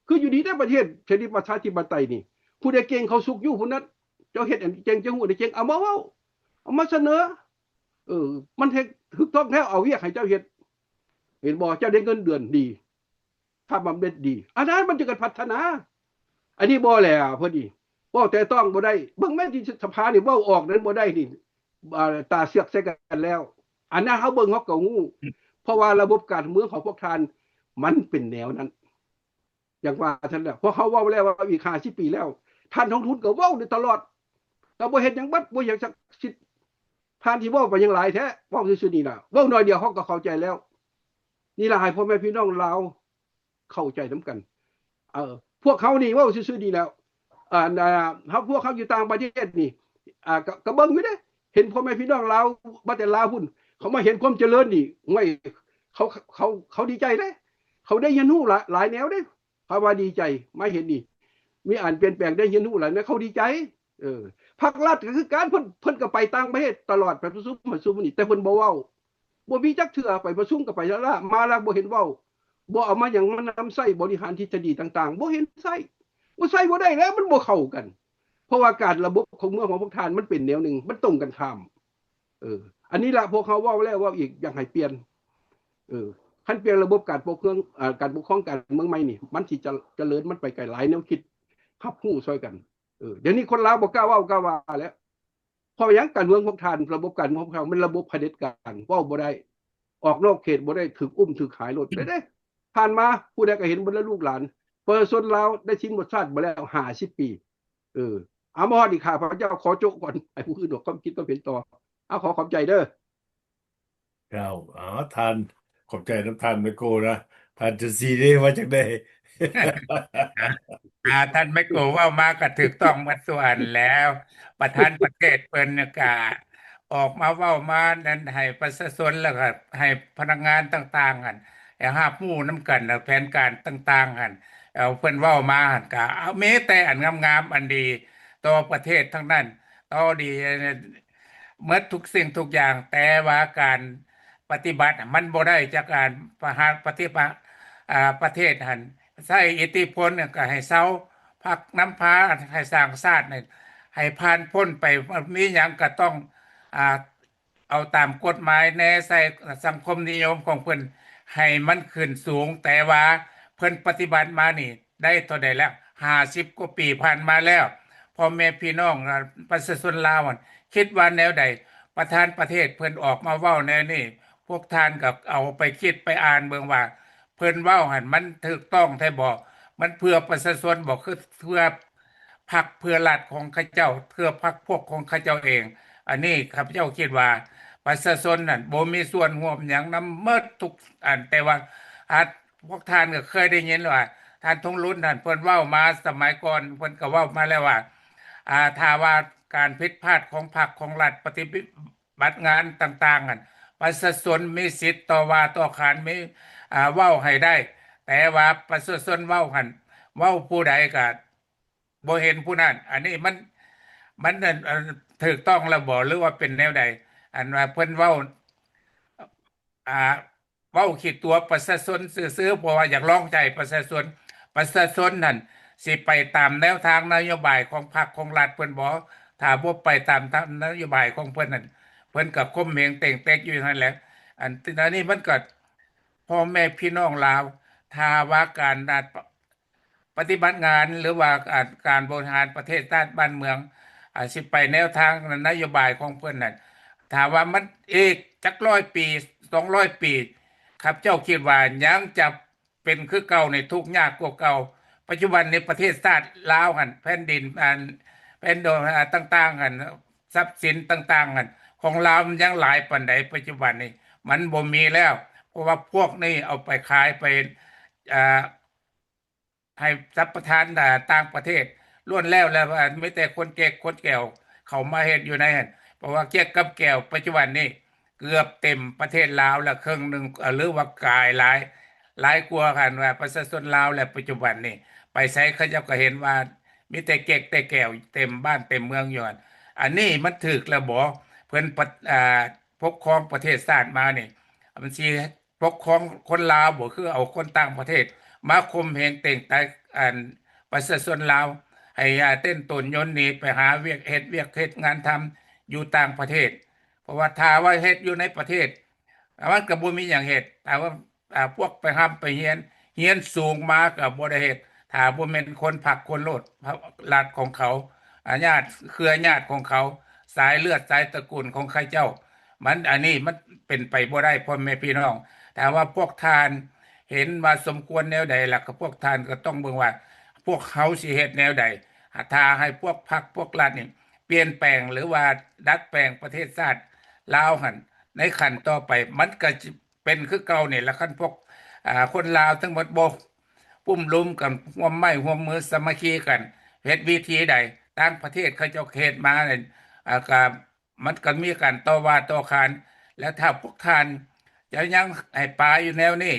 ຄືຢູ່ດີແທ້ ປະເທດເສລີປະຊາທິປະໄຕນີ້, ຜູ້ໃດເກັ່ງເຂົາສຸກຢູ່ຜູ້ນັ້ນ, ເຈົ້າເຮັດອັນເກັ່ງ ເຈົ້າຮູ້ອັນເກັ່ງ ເອົາມາເວົ້າ, ເອົາມາສະເໜີ. ເອີ ມັນເຮັດຖືກຕ້ອງແລ້ວ ເອົາວຽກໃຫ້ເຈົ້າເຮັດ, ເຫັນບໍ່? ເຈົ້າໄດ້ເງິນເດືອນດີ, ທຳບຳເນັດດີ, ອັນນັ້ນມັນຈຶ່ງການພັດທະນາ. ອັນນີ້ບໍ່ແລ້ວ ເພິ່ນນີ້ເວົ້າແຕະຕ້ອງບໍ່ໄດ້. ເບິ່ງແມ່ນທີ່ສະພານີ້ເວົ້າອອກນັ້ນບໍ່ໄດ້ນີ້, ອ່າ ຕາເຊືອກໃສ່ກັນແລ້ວ. ອັນນັ້ນເຮົາເບິ່ງເຮົາກໍຮູ້, ເພາະວ່າລະບົບການເມືອງຂອງພວກທ່ານມັນເປັນແນວນັ້ນ. ຢ່າງວ່າຊັ້ນແຫຼະ, ພວກເຮົາເວົ້າແລ້ວເວົ້າອີກ ຫ້າສິບປີແລ້ວ, ທ່ານທອງທູນກໍເວົ້າຢູ່ຕະຫຼອດ, ກໍບໍ່ເຮັດຫຍັງເບິດ, ບໍ່ເຮັດຈັກສິດ. ທ່ານທີ່ເວົ້າໄປຫຍັງຫຼາຍແທ້, ເວົ້າຊື່ໆນີ້ນະ, ເວົ້າໜ້ອຍດຽວເຮົາກໍເຂົ້າໃຈແລ້ວ. ນີ້ລະໃຫ້ພໍ່ແມ່ພີ່ນ້ອງລາວເຂົ້າໃຈນຳກັນ. ເອີ ພວກເຮົານີ້ເວົ້າຊື່ໆນີ້ແລ້ວ, ອັນ ເຮົາ ພວກເຮົາຢູ່ຕ່າງປະເທດນີ້ ກໍ ກໍເບິ່ງຢູ່ເດ້, ເຫັນພໍ່ແມ່ພີ່ນ້ອງລາວ ມາແຕ່ລາວພຸ້ນ ເຂົາມາເຫັນຄວາມຈະເລີນນີ້ ໂອ້ຍ ເຂົາ ເຂົາ ເຂົາດີໃຈເດ້, ເຂົາໄດ້ຮຽນຮູ້ຫຼາຍ ຫຼາຍແນວເດ້. ເຂົາວ່າດີໃຈມາເຫັນນີ້ ມີອັນປ່ຽນແປງ ໄດ້ຮຽນຮູ້ຫຼາຍແນວ ເຂົາດີໃຈ. ເອີ ພັກລັດກໍຄືກັນ, ເພິ່ນ ເພິ່ນກໍໄປຕ່າງປະເທດຕະຫຼອດ, ໄປປະຊຸມ ປະຊຸມນີ້, ແຕ່ເພິ່ນບໍ່ເວົ້າ, ບໍ່ມີຈັກເທື່ອ. ໄປປະຊຸມກໍໄປລ້າໆ, ມາແລ້ວບໍ່ເຫັນເວົ້າ, ບໍ່ເອົາມາຫຍັງມານຳໃຊ້ບໍລິຫານທິດສະດີຕ່າງໆ, ບໍ່ເຫັນໃຊ້, ບໍ່ໃຊ້ບໍ່ໄດ້ແລ້ວ, ມັນບໍ່ເຂົ້າກັນ. ເພາະວ່າການລະບົບຂອງເມືອງຂອງພວກທ່ານມັນເປັນແນວໜຶ່ງ, ມັນຕົງກັນຂ້າມ. ເອີ ອັນນີ້ລະ ພວກເຮົາເວົ້າແລ້ວເວົ້າອີກ, ຢາກໃຫ້ປ່ຽນ. ເອີ ຄັນປ່ຽນລະບົບການປົກຄອງ ເອີ ການປົກຄອງການເມືອງໃໝ່ນີ້ ມັນຊິຈະ ຈະເລີນ, ມັນໄປໄກຫຼາຍແນວຄິດ, ຮັບຮູ້ຊ່ອຍກັນ. ເອີ ດຽວນີ້ຄົນລາວບໍ່ກ້າເວົ້າກ້າວ່າແລ້ວ. ເພາະຫຍັງ? ການເມືອງຂອງທ່ານ, ລະບົບການເມືອງຂອງທ່ານ ມັນລະບົບຜະເດັດການ, ເວົ້າບໍ່ໄດ້, ອອກນອກເຂດບໍ່ໄດ້, ຖືກອຸ້ມຖືກຂາຍໂລດເດ້. ຜ່ານມາຜູ້ໃດກໍເຫັນເບິດລະ ລູກຫຼານ. ປະຊາຊົນລາວໄດ້ຊິນບົດຊາດມາແລ້ວຫ້າສິບປີ. ເອີ ເອົາ ມາຮອດນີ້ ຂ້າພະເຈົ້າຂໍໂຈະກ່ອນ, ໃຫ້ຜູ້ອື່ນອອກຄວາມຄິດຄວາມເຫັນຕໍ່. ເອົາ ຂໍຂອບໃຈເດີ. ເຈົ້າ ເອົາ ທ່ານ ຂອບໃຈນຳທ່ານໄມໂກນະ. ທ່ານຈະຊີເດ ວ່າຈັ່ງໃດ? ອາ ທ່ານໄມໂກເວົ້າມາກໍຖືກຕ້ອງໝົດທຸກອັນແລ້ວ. ປະທານປະເທດເພິ່ນກໍອອກມາເວົ້າມານັ້ນໃຫ້ປະຊາຊົນ ແລ້ວກໍໃຫ້ພະນັກງານຕ່າງໆຫັ້ນ ໃຫ້ຮັບຮູ້ນຳກັນ ແລ້ວແຜນການຕ່າງໆຫັ້ນ ເອົາ ເພິ່ນເວົ້າມາຫັ້ນ ກໍເອົາມີແຕ່ອັນງາມໆ ອັນດີຕໍ່ປະເທດທັງນັ້ນ ຕໍ່ດີໝົດທຸກສິ່ງທຸກຢ່າງ, ແຕ່ວ່າການປະຕິບັດມັນບໍ່ໄດ້ຈາກການປະຫານປະຕິບັດ ອາ ປະເທດຫັ້ນ ໃຊ້ອິດທິພົນກໍໃຫ້ເຊົາ ພັກນຳພາໃຫ້ສ້າງຊາດໃຫ້ຜ່ານພົ້ນໄປ ມີຫຍັງກໍຕ້ອງ ອາ ເອົາຕາມກົດໝາຍແດ່ ໃສ່ສັງຄົມນິຍົມຂອງເພິ່ນໃຫ້ມັນຂຶ້ນສູງ, ແຕ່ວ່າເພິ່ນປະຕິບັດມານີ້ໄດ້ເທົ່າໃດແລ້ວ? ຫ້າສິບກວ່າປີຜ່ານມາແລ້ວ. ພໍ່ແມ່ພີ່ນ້ອງ ອາ ປະຊາຊົນລາວຫັ້ນຄິດວ່າແນວໃດ? ປະທານປະເທດເພິ່ນອອກມາເວົ້າແນວນີ້ ພວກທ່ານກໍເອົາໄປຄິດໄປອ່ານເບິ່ງວ່າ ເພິ່ນເວົ້າຫັ້ນມັນຖືກຕ້ອງແທ້ບໍ່? ມັນເພື່ອປະຊາຊົນບໍ່? ຄືເພື່ອ ພັກເພື່ອລັດຂອງເຂົາເຈົ້າ ເພື່ອພັກພວກຂອງເຂົາເຈົ້າເອງ. ອັນນີ້ຂ້າພະເຈົ້າຄິດວ່າປະຊາຊົນນັ້ນບໍ່ມີສ່ວນຮ່ວມຫຍັງນຳໝົດທຸກອັນ, ແຕ່ວ່າ ອາ ພວກທ່ານກໍເຄີຍໄດ້ຍິນວ່າ ທ່ານ ທອງລຸນ ນັ້ນ ເພິ່ນເວົ້າມາສະໄໝກ່ອນ ເພິ່ນກໍເວົ້າມາແລ້ວວ່າ ອາ ຖ້າວ່າການຜິດພາດຂອງພັກຂອງລັດປະຕິບັດງານຕ່າງໆນັ້ນ ປະຊາຊົນມີສິດຕໍ່ວ່າຕໍ່ຂານ ມີ ອາ ເວົ້າໃຫ້ໄດ້, ແຕ່ວ່າປະຊາຊົນເວົ້າຫັ້ນ ເວົ້າຜູ້ໃດກໍ ບໍ່ເຫັນຜູ້ນັ້ນ. ອັນນີ້ມັນ ມັນ ອັນ ອັນ ຖືກຕ້ອງແລ້ວບໍ່ ຫຼືວ່າເປັນແນວໃດ? ອັນວ່າເພິ່ນເວົ້າ ອາ ເວົ້າຂີ້ຕົວະປະຊາຊົນຊື່ໆ ເພາະວ່າຢາກລອງໃຈປະຊາຊົນ. ປະຊາຊົນນັ້ນຊິໄປຕາມແນວທາງນະໂຍບາຍຂອງພັກຂອງລັດເພິ່ນບໍ່? ຖ້າບໍ່ໄປຕາມນະໂຍບາຍຂອງເພິ່ນນັ້ນ ເພິ່ນກໍຂົ່ມເຫງເຕັງເຕັກຢູ່ຫັ້ນແຫຼະ. ອັນ ອັນນີ້ມັນກໍພໍ່ແມ່ພີ່ນ້ອງລາວ ຖ້າວ່າການ ປະຕິບັດງານ ຫຼືວ່າ ອາ ການບໍລິຫານປະເທດຊາດບ້ານເມືອງ ອາ ຊິໄປແນວທາງນະໂຍບາຍຂອງເພິ່ນນັ້ນ ຖ້າວ່າມັນອີກຈັກຮ້ອຍປີ ສອງຮ້ອຍປີ ຂ້າພະເຈົ້າຄິດວ່າຍັງຈະເປັນຄືເກົ່ານີ້ ທຸກຍາກກວ່າເກົ່າ. ປັດຈຸບັນນີ້ປະເທດຊາດລາວຫັ້ນ ແຜ່ນດິນ ອັນ ແຜ່ນ ອາ ຕ່າງໆຫັ້ນ ຊັບສິນຕ່າງໆຫັ້ນ ຂອງລາວມັນຍັງຫຼາຍປານໃດ? ປັດຈຸບັນນີ້ມັນບໍ່ມີແລ້ວ ເພາະວ່າພວກນີ້ເອົາໄປຂາຍໄປ ອາ ໃຫ້ສຳປະທານ ອາ ຕ່າງປະເທດ ລ້ວນແລ້ວແລ້ວ ອາ ມີແຕ່ຄົນເກັກຄົນແກວເຂົ້າມາເຮັດຢູ່ໃນຫັ້ນ. ເພາະວ່າເກັກກັບແກວປັດຈຸບັນນີ້ເກືອບເຕັມປະເທດລາວແລ້ວເຄິ່ງໜຶ່ງ ອາ ຫຼືວ່າກາຍຫຼາຍ ຫຼາຍກວ່າ ຄັນວ່າປະຊາຊົນລາວແລ້ວ ປັດຈຸບັນນີ້ໄປໃສເຂົາເຈົ້າກໍເຫັນວ່າມີແຕ່ເກັກແຕ່ແກວເຕັມບ້ານເຕັມເມືອງຢູ່ຫັ້ນ. ອັນນີ້ມັນຖືກແລ້ວບໍ່? ເພິ່ນປະ ອາ ປົກຄອງປະເທດຊາດມານີ້ ມັນຊິ ປົກຄອງຄົນລາວບໍ່? ຄືເອົາຄົນຕ່າງປະເທດມາຂົ່ມເຫງເຕັງແຕກ ອັນ ປະຊາຊົນລາວ ໃຫ້ ອາ ເຕັ້ນຕົນຍົນໜີໄປຫາວຽກ ເຮັດວຽກເຮັດງານທຳຢູ່ຕ່າງປະເທດ. ເພາະວ່າຖ້າວ່າເຮັດຢູ່ໃນປະເທດ ອາ ມັນກໍບໍ່ມີຫຍັງເຮັດ. ຖ້າວ່າ ອາ ພວກໄປຮ່ຳໄປຮຽນ ຮຽນສູງມາກໍບໍ່ໄດ້ເຮັດ ຖ້າບໍ່ແມ່ນຄົນພັກຄົນໂລດ ລັດຂອງເຂົາ ອາ ຍາດເຄືອຍາດຂອງເຂົາ ສາຍເລືອດສາຍຕະກຸນຂອງເຂົາເຈົ້າ. ມັນ ອັນນີ້ມັນເປັນໄປບໍ່ໄດ້ ພໍ່ແມ່ພີ່ນ້ອງ. ຖ້າວ່າພວກທ່ານເຫັນວ່າສົມຄວນແນວໃດ ແລ້ວກໍພວກທ່ານກໍຕ້ອງເບິ່ງວ່າພວກເຮົາຊິເຮັດແນວໃດ ຖ້າໃຫ້ພວກພັກພວກລັດນີ້ປ່ຽນແປງ ຫຼືວ່າດັດແປງປະເທດຊາດລາວຫັ້ນ ໃນຂັ້ນຕໍ່ໄປ ມັນກໍຈະເປັນຄືເກົ່ານີ້ລະ. ຄັນພວກ ອາ ຄົນລາວທັງໝົດບໍ່ ປຸ້ມລຸມກັນ ຮ່ວມໄມ້ຮ່ວມມືສາມັກຄີກັນ ເຮັດວິທີໃດ ຕ່າງປະເທດເຂົາເຈົ້າເຮັດມານັ້ນ ອາ ກໍ ມັນກໍມີການຕໍ່ວ່າຕໍ່ຂານ. ແລ້ວຖ້າພວກທ່ານຈະຍັງໃຫ້ປາຢູ່ແນວນີ້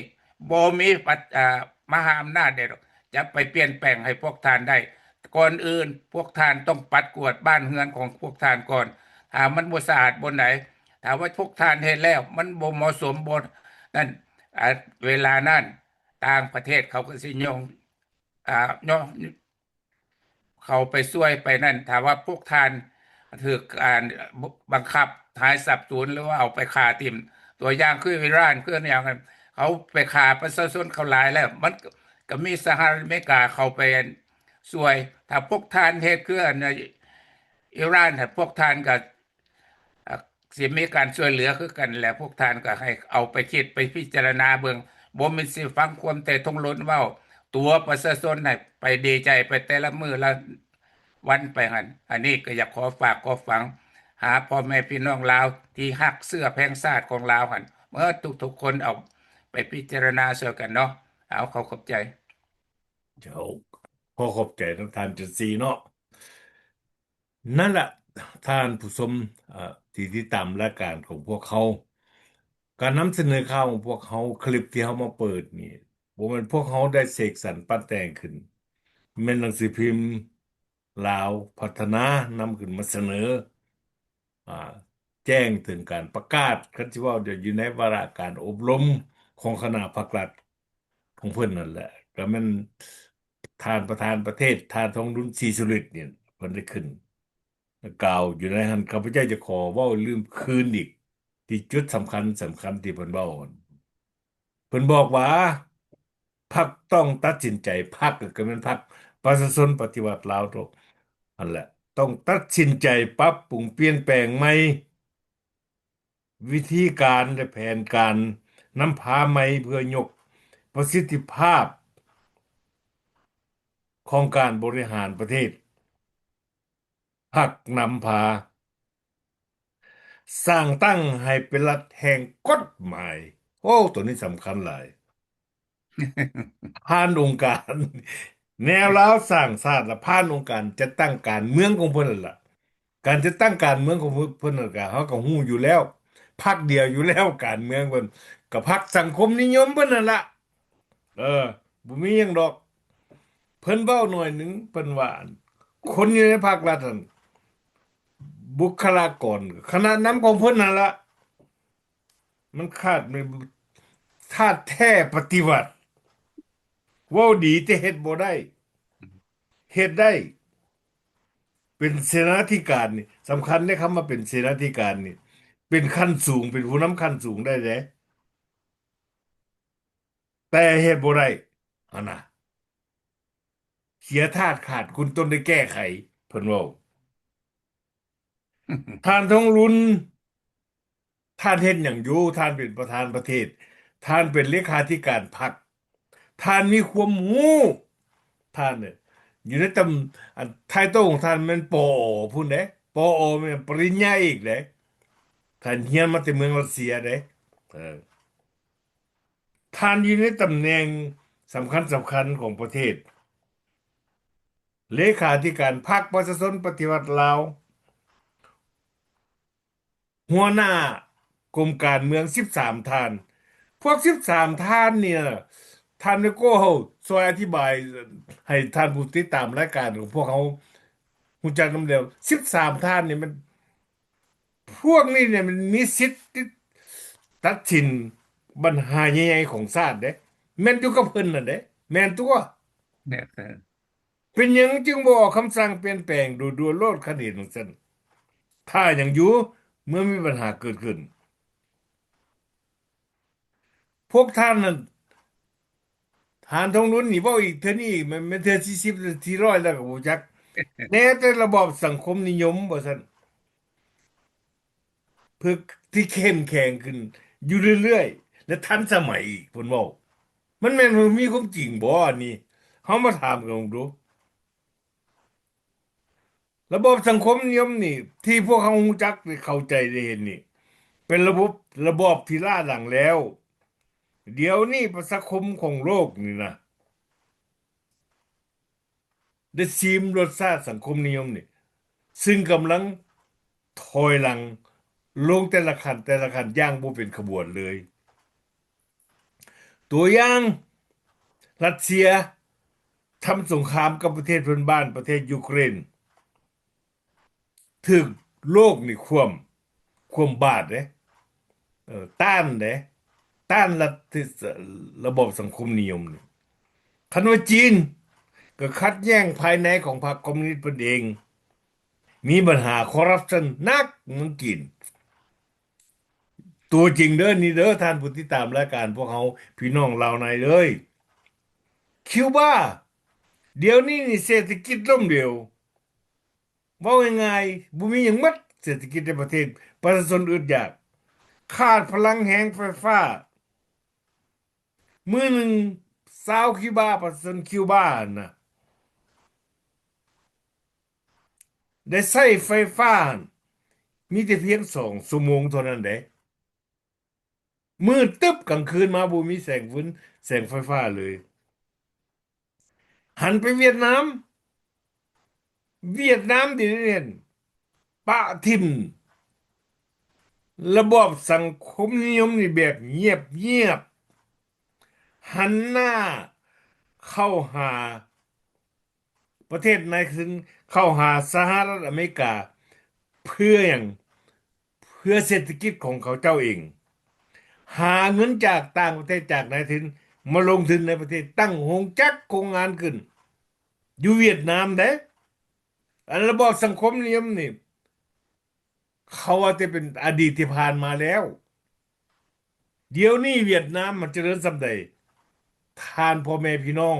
ບໍ່ມີປະ ອາ ມະຫາອຳນາດໃດດອກ ຈະໄປປ່ຽນແປງໃຫ້ພວກທ່ານໄດ້. ກ່ອນອື່ນພວກທ່ານຕ້ອງປັດກວາດບ້ານເຮືອນຂອງພວກທ່ານກ່ອນ. ຖ້າມັນບໍ່ສະອາດບ່ອນໃດ ຖ້າວ່າພວກທ່ານເຮັດແລ້ວມັນບໍ່ເໝາະສົມ ບໍ່ນັ້ນ ອາ ເວລານັ້ນຕ່າງປະເທດເຂົາກໍຊິຍົງ ອາ ຍົງ ເຂົ້າໄປຊ່ວຍໄປນັ້ນ. ຖ້າວ່າພວກທ່ານຖືກ ອາ ບັງຄັບໃຫ້ສັບສູນ ຫຼືວ່າເອົາໄປຂ້າຖິ້ມ ຕົວຢ່າງຄືອີຣານ ຄືຫຍັງ ເຂົາໄປຂ້າປະຊາຊົນເຂົາຫຼາຍແລ້ວ ມັນກໍມີສະຫະລັດອາເມລິກາເຂົ້າໄປຊ່ວຍ. ຖ້າພວກທ່ານເຮັດຄືອັນອີຣານ ພວກທ່ານກໍ ອາ ຊິມີການຊ່ວຍເຫຼືອຄືກັນແຫຼະ. ພວກທ່ານກໍໃຫ້ເອົາໄປຄິດໄປພິຈາລະນາເບິ່ງ ບໍ່ແມ່ນຊິຟັງຄວາມແຕ່ ທອງລຸນ ເວົ້າຕົວະປະຊາຊົນໃຫ້ໄປດີໃຈໄປແຕ່ລະມື້ລະວັນໄປຫັ້ນ. ອັນນີ້ກໍຢາກຂໍຝາກຂໍຝັງຫາພໍ່ແມ່ພີ່ນ້ອງລາວທີ່ຮັກເຊື້ອແພງຊາດຂອງລາວຫັ້ນ ເໝິດທຸກໆຄົນ ເອົາ ໄປພິຈາລະນາຊ່ອຍກັນເນາະ. ເອົາ ຂໍຂອບໃຈ. ເຈົ້າ ຂໍຂອບໃຈນຳທ່ານຈັນສີເນາະ. ນັ້ນລະ ທ່ານຜູ້ຊົມ ເອີ ທີ່ຕິດຕາມລາຍການຂອງພວກເຮົາ, ການນຳສະເໜີຂ່າວຂອງພວກເຮົາ, ຄລິບທີ່ເຮົາມາເປີດນີ້ ບໍ່ແມ່ນພວກເຮົາໄດ້ເສກສັນປັ້ນແຕ່ງຂຶ້ນ, ແມ່ນໜັງສືພິມລາວພັດທະນານຳຂຶ້ນມາສະເໜີ ອາ ແຈ້ງເຖິງການປະກາດ, ຄັນຊິເວົ້າ ດຽວຢູ່ໃນວາລະການອົບຮົມຂອງຄະນະພັກລັດຂອງເພິ່ນນັ້ນແຫຼະ, ກໍແມ່ນທ່ານປະທານປະເທດ ທ່ານທອງລຸນ ສີສຸລິດ ນີ້ ເພິ່ນໄດ້ຂຶ້ນ ກ່າວຢູ່ໃນຫັ້ນ, ຂ້າພະເຈົ້າຈະຂໍເວົ້າເລື່ອງຄືນອີກ ທີ່ຈຸດສຳຄັນ, ສຳຄັນທີ່ເພິ່ນເວົ້າຫັ້ນ. ເພິ່ນບອກວ່າ ພັກຕ້ອງຕັດສິນໃຈ, ພັກກໍແມ່ນພັກປະຊາຊົນປະຕິວັດລາວ ຫັ້ນແຫຼະ, ຕ້ອງຕັດສິນໃຈປັບປຸງປ່ຽນແປງໃໝ່ ວິທີການ ແລະ ແຜນການນຳພາໃໝ່ ເພື່ອຍົກປະສິດທິພາບຂອງການບໍລິຫານປະເທດ. ພັກນຳພາ ສ້າງຕັ້ງໃຫ້ເປັນລັດແຫ່ງກົດໝາຍ. ໂອ້ ໂຕນີ້ສຳຄັນຫຼາຍ. ຜ່ານອົງການ ແນວລາວສ້າງຊາດ ລະຜ່ານອົງການຈັດຕັ້ງການເມືອງຂອງເພິ່ນນັ້ນລະ. ການຈັດຕັ້ງການເມືອງຂອງເພິ່ນນັ້ນກະ ເຮົາກໍຮູ້ຢູ່ແລ້ວ, ພັກດຽວຢູ່ແລ້ວ ການເມືອງເພິ່ນ ກໍພັກສັງຄົມນິຍົມເພິ່ນນັ້ນລະ. ເອີ ບໍ່ມີຫຍັງດອກ. ເພິ່ນເວົ້າໜ້ອຍໜຶ່ງ ເພິ່ນວ່າ ອັນ ຄົນຢູ່ໃນພັກລັດຫັ້ນ ບຸກຄະລາກອນ ຄະນະນຳຂອງເພິ່ນຫັ້ນລະ ມັນຂາດ ຂາດແທ້ປະຕິວັດ. ເວົ້າດີແຕ່ເຮັດບໍ່ໄດ້. ເຮັດໄດ້ ເປັນເສນາທິການນີ້ສຳຄັນເດ້. ຄຳວ່າເປັນເສນາທິການນີ້ ເປັນຂັ້ນສູງ ເປັນຜູ້ນຳຂັ້ນສູງໄດ້ເດ້. ແຕ່ເຮັດບໍ່ໄດ້ຫັ້ນນະ, ເສຍທາດຂາດຄຸນ ຕ້ອງໄດ້ແກ້ໄຂ, ເພິ່ນເວົ້າ. ທ່ານທອງລຸນ ທ່ານເຮັດຫຍັງຢູ່? ທ່ານເປັນປະທານປະເທດ, ທ່ານເປັນເລຂາທິການພັກ, ທ່ານມີຄວາມຮູ້, ທ່ານຢູ່ໃນຕຳ ອັນ ໄທໂຕ້ຂອງທ່ານແມ່ນ ປອ ພຸ້ນເດ້, ປອ ແມ່ນປະລິນຍາເອກເດ້, ທ່ານຮຽນມາແຕ່ເມືອງລັດເຊຍເດ້. ເອີ ທ່ານຢູ່ໃນຕຳແໜ່ງສຳຄັນໆຂອງປະເທດ, ເລຂາທິການພັກປະຊາຊົນປະຕິວັດລາວ, ຫົວໜ້າກົມການເມືອງສິບສາມທ່ານ. ພວກສິບສາມທ່ານນີ້ນະ ທ່ານໄມໂກ້ ເຮົາຊ່ອຍອະທິບາຍໃຫ້ທ່ານຜູ້ຕິດຕາມລາຍການຂອງພວກເຮົາຮູ້ຈັກນຳແລ້ວ. ສິບສາມທ່ານນີ້ມັນ ພວກນີ້ນີ້ມັນມີສິດຕິດ ຕັດສິນບັນຫາໃຫຍ່ໆຂອງຊາດເດ້. ແມ່ນຢູ່ກັບເພິ່ນນັ້ນເດ້. ແມ່ນຕົວະ. ແມ່ນ. ເປັນຫຍັງຈຶ່ງບໍ່ອອກຄຳສັ່ງປ່ຽນແປງໂດດດ່ວນໂລດ ຄັນເຫັນຈັ່ງຊັ້ນ? ຖ້າຫຍັງຢູ່ ເມື່ອມີບັນຫາເກີດຂຶ້ນ. ພວກທ່ານນັ້ນ ທ່ານທອງລຸນນີ້ເວົ້າອີກເທື່ອນີ້ອີກ ແມ່ນ ແມ່ນເທື່ອທີສິບ ທີຮ້ອຍແລ້ວກໍບໍ່ຈັກ. ແນວແຕ່ລະບອບສັງຄົມນິຍົມວ່າຊັ້ນ ເພື່ອທີ່ເຂັ້ມແຂງຂຶ້ນຢູ່ເລື້ອຍໆ ແລະ ທັນສະໄໝອີກ ເພິ່ນເວົ້າ. ມັນແມ່ນ ມັນມີຄວາມຈິງບໍ່? ອັນນີ້ເຮົາມາຖາມກັນເບິ່ງດູ. ລະບອບສັງຄົມນິຍົມນີ້ ທີ່ພວກເຮົາຮູ້ຈັກ ໄດ້ເຂົ້າໃຈ ໄດ້ເຫັນນີ້ ເປັນລະບົບ ລະບອບທີ່ລ້າຫຼັງແລ້ວ. ດຽວນີ້ປະຊາຄົມຂອງໂລກນີ້ນະ ໄດ້ຊີມລົດຊາດສັງຄົມນິຍົມນີ້ ຊຶ່ງກຳລັງຖອຍຫຼັງລົງແຕ່ລະຂັ້ນ ແຕ່ລະຂັ້ນຢ່າງບໍ່ເປັນຂະບວນເລີຍ. ຕົວຢ່າງ ຣັດເຊຍທຳສົງຄາມກັບປະເທດເພື່ອນບ້ານ ປະເທດຢູເຄຣນ ຖືກໂລກນີ້ຂວ້ຳ ຂວ້ຳບາດເດ້ ເອີ ຕ້ານເດ້ ຕ້ານລັດທິ ລະບອບສັງຄົມນິຍົມນີ້. ຄັນວ່າຈີນກໍຂັດແຍ້ງພາຍໃນຂອງພັກຄອມມູນິດເພິ່ນເອງ ມີບັນຫາຄໍຣັບຊັນໜັກເມືອງຈີນ. ຕົວຈິງເດີ ນີ້ເດີ ທ່ານຜູ້ຕິດຕາມລາຍການພວກເຮົາ ພີ່ນ້ອງລາວໃນເອີຍ. ຄິວບາ ດຽວນີ້ນີ້ເສດຖະກິດລົ້ມເຫຼວ. ເວົ້າງ່າຍໆ ບໍ່ມີຫຍັງໝົດ ເສດຖະກິດໃນປະເທດ ປະຊາຊົນອຶດຢາກ ຂາດພະລັງແຮງໄຟຟ້າ. ມື້ໜຶ່ງຊາວຄິວບາ ປະຊາຊົນຄິວບາຫັ້ນນະ ໄດ້ໃຊ້ໄຟຟ້າຫັ້ນ ມີແຕ່ພຽງສອງຊົ່ວໂມງເທົ່ານັ້ນເດ້. ມືດຕຶບ ກາງຄືນມາບໍ່ມີແສງຟືນແສງໄຟຟ້າເລີຍ. ຫັນໄປຫວຽດນາມ, ຫວຽດນາມດຽວນີ້ປະຖິ້ມລະບອບສັງຄົມນິຍົມນີ້ແບບງຽບໆ, ຫັນໜ້າເຂົ້າຫາ ປະເທດນາຍທຶນເຂົ້າຫາສະຫະລັດອາເມລິກາ ເພື່ອຫຍັງ? ເພື່ອເສດຖະກິດຂອງເຂົາເຈົ້າເອງ, ຫາເງິນຈາກຕ່າງປະເທດ, ຈາກນາຍທຶນມາລົງທຶນໃນປະເທດ, ຕັ້ງໂຮງຈັກໂຮງງານຂຶ້ນຢູ່ຫວຽດນາມເດ້. ອັນລະບອບສັງຄົມນິຍົມນີ້ ເຂົາວ່າແຕ່ເປັນອະດີດທີ່ຜ່ານມາແລ້ວ. ດຽວນີ້ຫວຽດນາມມັນຈະເລີນສ່ຳໃດ? ທ່ານພໍ່ແມ່ພີ່ນ້ອງ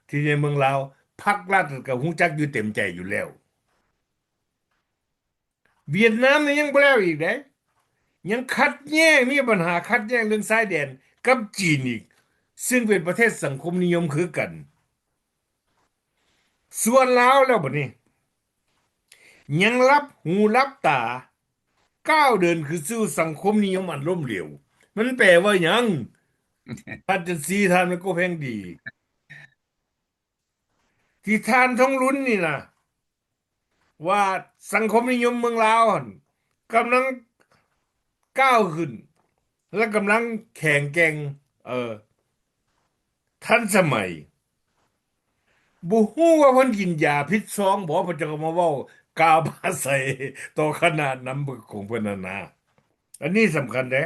ທີ່ໃນເມືອງລາວ, ພັກລັດກໍຮູ້ຈັກຢູ່ເຕັມໃຈຢູ່ແລ້ວ. ຫວຽດນາມນີ້ຍັງບໍ່ແລ້ວອີກເດ້, ຍັງຂັດແຍ້ງ, ມີບັນຫາຂັດແຍ້ງເລື່ອງຊາຍແດນກັບຈີນອີກ, ຊຶ່ງເປັນປະເທດສັງຄົມນິຍົມຄືກັນ. ສ່ວນລາວແລ້ວບັດນີ້ ຍັງຫຼັບຫູຫຼັບຕາ ກ້າວເດີນຄືສູ່ສັງຄົມນິຍົມອັນລົ້ມເຫຼວ. ມັນແປວ່າຫຍັງ? ທ່ານຈັນສີ, ທ່ານແມ່ໂກແພງດີ, ທີ່ທ່ານທອງລຸນນີ້ນະ ວ່າສັງຄົມນິຍົມເມືອງລາວຫັ້ນກຳລັງກ້າວຂຶ້ນ ແລະກຳລັງແຂງແກ່ງ, ເອີ ທັນສະໄໝ. ບໍ່ຮູ້ວ່າເພິ່ນກິນຢາຜິດຊອງບໍ? ເພິ່ນຈະມາເວົ້າກ່າວປາໄສຕໍ່ຄະນະນຳຂອງເພິ່ນຫັ້ນນະ. ອັນນີ້ສຳຄັນເດ້.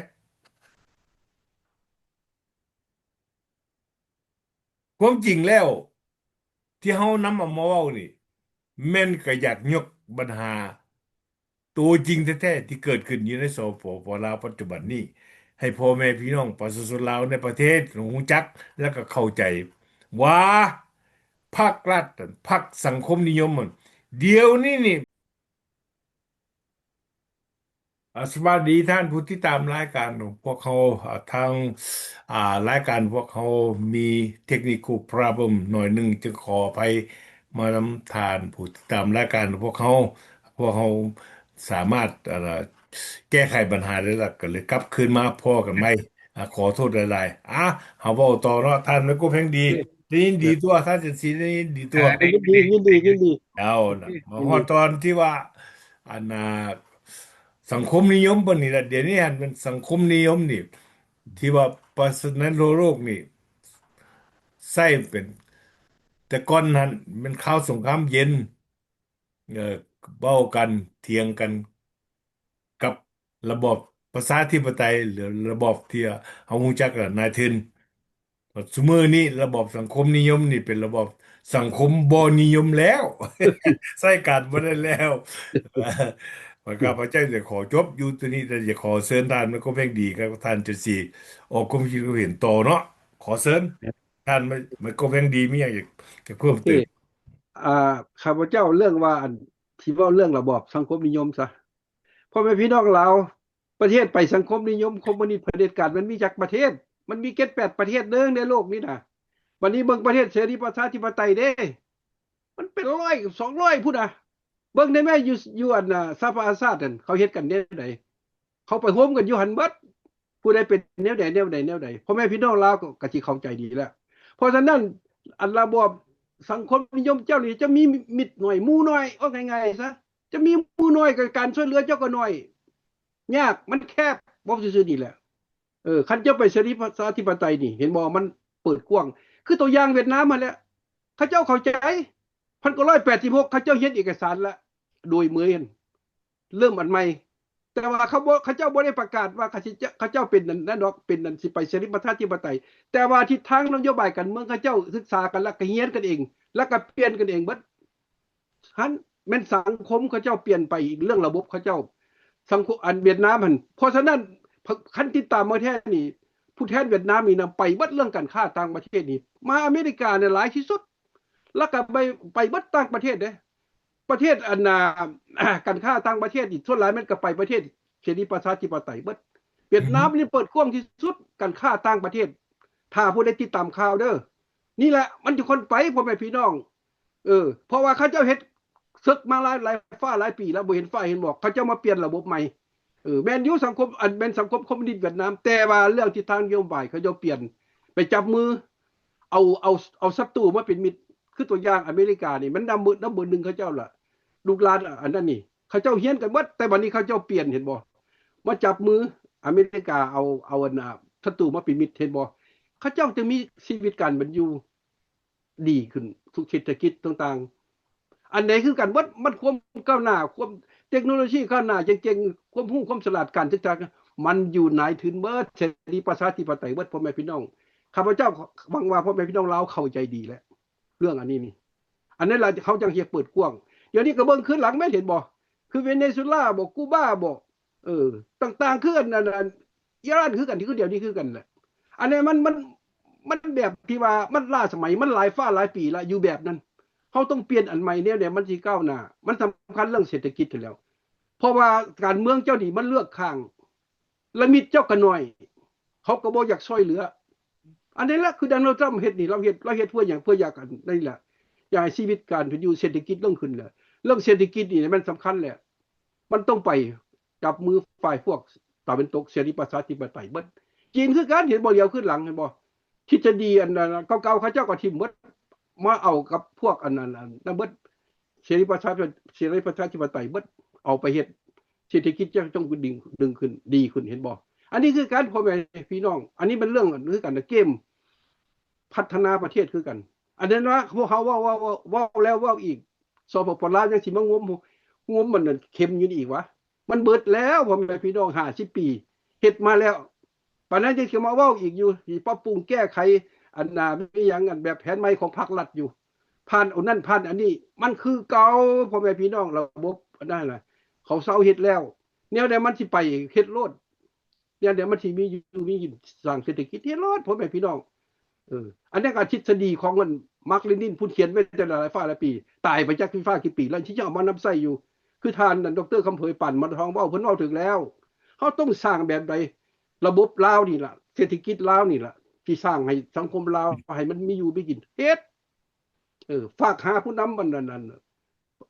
ຄວາມຈິງແລ້ວ ທີ່ເຮົານຳເອົາມາເວົ້ານີ້ ແມ່ນກະຢາກຍົກບັນຫາໂຕຈິງແທ້ໆ ທີ່ເກີດຂຶ້ນຢູ່ໃນ ສປປ ລາວ ປັດຈຸບັນນີ້ ໃຫ້ພໍ່ແມ່ພີ່ນ້ອງປະຊາຊົນລາວໃນປະເທດຮູ້ຈັກ ແລະກະເຂົ້າໃຈວ່າ ພັກລັດ, ພັກສັງຄົມນິຍົມ ດຽວນີ້ນີ້ ອາ ສະບາຍດີທ່ານຜູ້ຕິດຕາມລາຍການຂອງພວກເຮົາ. ອາ ທາງ ອາ ລາຍການພວກເຮົາມີ technical problem ໜ້ອຍໜຶ່ງ, ຈຶ່ງຂໍອະໄພມານຳທ່ານຜູ້ຕິດຕາມລາຍການຂອງພວກເຮົາ. ພວກເຮົາສາມາດ ອາ ແກ້ໄຂບັນຫາໄດ້ແລ້ວ ກໍເລີຍກັບຄືນມາພໍ້ກັນໃໝ່. ອາ ຂໍໂທດຫຼາຍໆ. ອາ ເຮົາເວົ້າຕໍ່ເນາະ ທ່ານໄມໂກແພງດີ. ໄດ້ຍິນດີຕົວະ ທ່ານຈັນສີ ໄດ້ຍິນດີຕົວະ? ເອີ ໄດ້ ຍິນດີ ຍິນດີ ຍິນດີ. ເຈົ້ານະ ມາຮອດຕອນທີ່ວ່າ ອັນນ່າ ສັງຄົມນິຍົມປານນີ້ລະ. ດຽວນີ້ຫັ້ນແມ່ນສັງຄົມນິຍົມນີ້ ທີ່ວ່າປະຊາ ໃນໂລກນີ້ ໃຊ້ເປັນ ແຕ່ກ່ອນຫັ້ນແມ່ນຄາວສົງຄາມເຢັນ ເອີ ເວົ້າກັນ ຖຽງກັນກັບລະບອບປະຊາທິປະໄຕ ຫຼື ລະບອບທີ່ເຮົາຮູ້ຈັກ ນາຍທຶນ. ບັດຊຸມື້ນີ້ລະບອບສັງຄົມນິຍົມນີ້ເປັນລະບອບສັງຄົມບໍ່ນິຍົມແລ້ວ ໃຊ້ການບໍ່ໄດ້ແລ້ວ. ຂ້າພະເຈົ້າຈະຂໍຈົບຢູ່ຕົວນີ້ ແຕ່ຈະຂໍເຊີນທ່ານໄມໂກແພງດີກັບທ່ານຈັນສີອອກຄວາມຄິດຄວາມເຫັນຕໍ່ເນາະ. ຂໍເຊີນທ່ານໄມໂກແພງດີ ມີຫຍັງຢາກ ຈະເພີ່ມເຕີມ? ອາ ຂ້າພະເຈົ້າເລື່ອງວ່າ ອັນ ທີ່ເວົ້າເລື່ອງລະບອບສັງຄົມນິຍົມຊະ ພໍ່ແມ່ພີ່ນ້ອງລາວ ປະເທດໄປສັງຄົມນິຍົມ ຄອມມູນິດ ຜະເດັດການ ມັນມີຈັກປະເທດ? ມັນມີເຈັດແປດປະເທດເດີໃນໂລກນີ້ນະ. ບັດນີ້ເບິ່ງປະເທດເສລີປະຊາທິປະໄຕເດ້ ມັນເປັນຮ້ອຍສອງຮ້ອຍພຸ້ນນະ. ເບິ່ງໄດ້ແມ້ ຢູ່ ຢູ່ອັນນ່າ ສະຫະປະຊາຊາດຫັ້ນ ເຂົາເຮັດກັນແນວໃດ? ເຂົາໄປໂຮມກັນຢູ່ຫັ້ນເບິດ ຜູ້ໃດເປັນແນວໃດ ແນວໃດ ແນວໃດ ພໍ່ແມ່ພີ່ນ້ອງລາວກໍ ກໍຊິເຂົ້າໃຈດີແລ້ວ. ເພາະສະນັ້ນ ອັນລະບອບສັງຄົມນິຍົມເຈົ້ານີ້ ຈະມີມິດໜ້ອຍ ໝູ່ໜ້ອຍ ເວົ້າງ່າຍໆຊະ ຈະມີໝູ່ໜ້ອຍ ການຊ່ວຍເຫຼືອເຈົ້າກໍໜ້ອຍ ຍາກ ມັນແຄບ ເວົ້າຊື່ໆນີ້ແຫຼະ. ເອີ ຄັນເຈົ້າໄປເສລີປະຊາທິປະໄຕນີ້ ເຫັນບໍ່ ມັນເປີດກວ້າງ ຄືຕົວຢ່າງຫວຽດນາມຫັ້ນແຫຼະ ເຂົາເຈົ້າເຂົ້າໃຈ ພັນເກົ້າຮ້ອຍແປດສິບຫົກ ເຂົາເຈົ້າເຮັດເອກະສານລະ ໂດຍເໝີຍຫັ້ນ ເລີ່ມອັນໃໝ່. ແຕ່ວ່າເຂົາບໍ່ ເຂົາເຈົ້າບໍ່ໄດ້ປະກາດວ່າເຂົາຊິ ເຂົາເຈົ້າເປັນນັ້ນດອກ ເປັນນັ້ນ ຊິໄປເສລີປະຊາທິປະໄຕ ແຕ່ວ່າທິດທາງນະໂຍບາຍການເມືອງ ເຂົາເຈົ້າສຶກສາກັນ ແລ້ວກໍຮຽນກັນເອງ ແລ້ວກໍປ່ຽນກັນເອງເບິດ. ຫັ້ນແມ່ນສັງຄົມເຂົາເຈົ້າປ່ຽນໄປ ເລື່ອງລະບົບເຂົາເຈົ້າ ສັງຄົມ ອັນຫວຽດນາມຫັ້ນ. ເພາະສະນັ້ນ ຄັນຕິດຕາມມາແທ້ນີ້ ຜູ້ແທນຫວຽດນາມນີ້ນະ ໄປເບິດເລື່ອງການຄ້າຕ່າງປະເທດນີ້ ມາອາເມລິການີ້ຫຼາຍທີ່ສຸດ ແລ້ວກໍໄປ ໄປເບິດຕ່າງປະເທດເດ້. ປະເທດອັນນ່າ ການຄ້າຕ່າງປະເທດນີ້ ສ່ວນຫຼາຍແມ່ນກໍໄປປະເທດເສລີປະຊາທິປະໄຕເບິດ. ຫວຽດນາມນີ້ເປີດກວ້າງທີ່ສຸດ ການຄ້າຕ່າງປະເທດ ຖ້າຜູ້ໃດຕິດຕາມຂ່າວເດີ. ນີ້ແຫຼະ ມັນຈະຄົນໄປ ພໍ່ແມ່ພີ່ນ້ອງ ເອີ ເພາະວ່າເຂົາເຈົ້າເຮັດເສິກມາຫຼາຍ ຫຼາຍຟ້າຫຼາຍປີແລ້ວ ບໍ່ເຫັນຟ້າເຫັນໝອກ ເຂົາເຈົ້າມາປ່ຽນລະບົບໃໝ່ ເອີ ແມ່ນຢູ່ສັງຄົມ ອັນແມ່ນສັງຄົມຄອມມູນິດຫວຽດນາມ ແຕ່ວ່າເລື່ອງທິດທາງນະໂຍບາຍເຂົາເຈົ້າປ່ຽນ ໄປຈັບມື ເອົາ ເອົາ ເອົາສັດຕູມາເປັນມິດ ຄືຕົວຢ່າງອາເມລິການີ້ ມັນນຳເບີ ນຳເບີໜຶ່ງເຂົາເຈົ້າລະ ລູກຫຼານອັນນັ້ນນີ້ ເຂົາເຈົ້າຮຽນກັນໝົດ ແຕ່ບັດນີ້ເຂົາເຈົ້າປ່ຽນ ເຫັນບໍ່? ມາຈັບມື ອາເມລິກາເອົາ ເອົາອັນ ອາ ສັດຕູມາເປັນມິດ ເຫັນບໍ່? ເຂົາເຈົ້າຈຶ່ງມີຊີວິດການເປັນຢູ່ດີຂຶ້ນ ທຸກເສດຖະກິດຕ່າງໆ ອັນໃດຄືກັນໝົດ ມັນຄວາມກ້າວໜ້າ ຄວາມເຕັກໂນໂລຊີກ້າວໜ້າເກັ່ງໆ ຄວາມຮູ້ຄວາມສະຫຼາດ ການສຶກສາ ມັນຢູ່ໃນທຶນເບິດ ເສລີປະຊາທິປະໄຕເບິດ ພໍ່ແມ່ພີ່ນ້ອງ. ຂ້າພະເຈົ້າຫວັງວ່າພໍ່ແມ່ພີ່ນ້ອງລາວເຂົ້າໃຈດີແຫຼະ ເລື່ອງອັນນີ້ນີ້ ອັນນັ້ນລະເຂົາຈັ່ງເຮັດເປີດກວ້າງ. ດຽວນີ້ກໍເບິ່ງຄືນຫຼັງແມ່ນເຫັນບໍ່? ຄືເວເນຊູເອລາບໍ ກູບາບໍ ເອີ ຕ່າງໆ ຄືອັນ ອັນ ອັນ ອີຣານຄືກັນ ຄືດຽວນີ້ຄືກັນແຫຼະ. ອັນນີ້ມັນ ມັນ ມັນແບບທີ່ວ່າມັນລ້າສະໄໝ ມັນຫຼາຍຟ້າຫຼາຍປີລະ ຢູ່ແບບນັ້ນ. ເຮົາຕ້ອງປ່ຽນອັນໃໝ່ແນວໃດມັນຊິກ້າວໜ້າ. ມັນສຳຄັນເລື່ອງເສດຖະກິດຫັ້ນແຫຼ້ວ ເພາະວ່າການເມືອງເຈົ້ານີ້ມັນເລືອກຂ້າງ ລະມິດເຈົ້າກໍໜ້ອຍ ເຂົາກໍບໍ່ຢາກຊ່ອຍເຫຼືອ. ອັນນີ້ລະຄືໂດນັລ ທຣຳເຮັດນີ້ ລາວເຮັດ ລາວເຮັດເພື່ອຫຍັງ? ເພື່ອຢາກອັນນີ້ລະ ຢາກໃຫ້ຊີວິດການເປັນຢູ່ເສດຖະກິດລົງຂຶ້ນແຫຼະ. ເລື່ອງເສດຖະກິດນີ້ແມ່ນສຳຄັນແຫຼະ ມັນຕ້ອງໄປຈັບມືຝ່າຍພວກຕາເວັນຕົກ ເສລີປະຊາທິປະໄຕເບິດ. ຈີນຄືກັນ ເຫັນບໍ່? ຫຼຽວຄືນຫຼັງ ເຫັນບໍ່? ທິດສະດີອັນນັ້ນເກົ່າໆ ເຂົາເຈົ້າກໍຖິ້ມເບິດ ມາເອົາກັບພວກອັນນັ້ນ ອັນນັ້ນເບິດ ເສລີປະຊາ ເສລີປະຊາທິປະໄຕເບິດ ເອົາໄປເຮັດເສດຖະກິດເຈົ້າຕ້ອງດຶງ ດຶງຂຶ້ນ ດີຂຶ້ນ ເຫັນບໍ່? ອັນນີ້ຄືກັນ ພໍ່ແມ່ພີ່ນ້ອງ ອັນນີ້ມັນເລື່ອງຄືກັນນະ ເກມພັດທະນາປະເທດຄືກັນ. ອັນນັ້ນລະ ພວກເຮົາເວົ້າ ເວົ້າ ເວົ້າ ເວົ້າແລ້ວເວົ້າອີກ ສປປ ລາວຍັງຊິມາງົມ ງົມມັນນັ້ນເຂັມຢູ່ນີ້ອີກຫວາ? ມັນເບິດແລ້ວ ພໍ່ແມ່ພີ່ນ້ອງ ຫ້າສິບປີ ເຮັດມາແລ້ວ ປານນັ້ນຍັງຊິມາເວົ້າອີກຢູ່ ຊິປັບປຸງແກ້ໄຂ ອັນນ່າ ມີຫຍັງ ອັນແບບແຜນໃໝ່ຂອງພັກລັດຢູ່ ຜ່ານອັນນັ້ນຜ່ານອັນນີ້ ມັນຄືເກົ່າ ພໍ່ແມ່ພີ່ນ້ອງ. ລະບົບອັນນັ້ນນະ ເຂົາເຊົາເຮັດແລ້ວ ແນວໃດມັນຊິໄປເຮັດໂລດ ແນວໃດມັນຊິມີຢູ່ມີກິນ ສ້າງເສດຖະກິດເຮັດໂລດ ພໍ່ແມ່ພີ່ນ້ອງ. ເອີ ອັນນັ້ນກໍທິດສະດີຂອງອັນ ມາກ ເລນິນ ເພິ່ນຂຽນໄວ້ແຕ່ຫຼາຍຟ້າຫຼາຍປີ ຕາຍໄປຈັກປີຟ້າກີ່ປີແລ້ວ ທີ່ຈະເອົາມານຳໃຊ້ຢູ່ ຄືທ່ານ ດຣ ຄຳເຜີຍ ປານ ມະທອງ ເວົ້າ ເພິ່ນເວົ້າຖືກແລ້ວ. ເຮົາຕ້ອງສ້າງແບບໃດ? ລະບົບລາວນີ້ລະ ເສດຖະກິດລາວນີ້ລະ ທີ່ສ້າງໃຫ້ສັງຄົມລາວ ໃຫ້ມັນມີຢູ່ມີກິນ ເຮັດ ເອີ ຝາກຫາຜູ້ນຳອັນນັ້ນ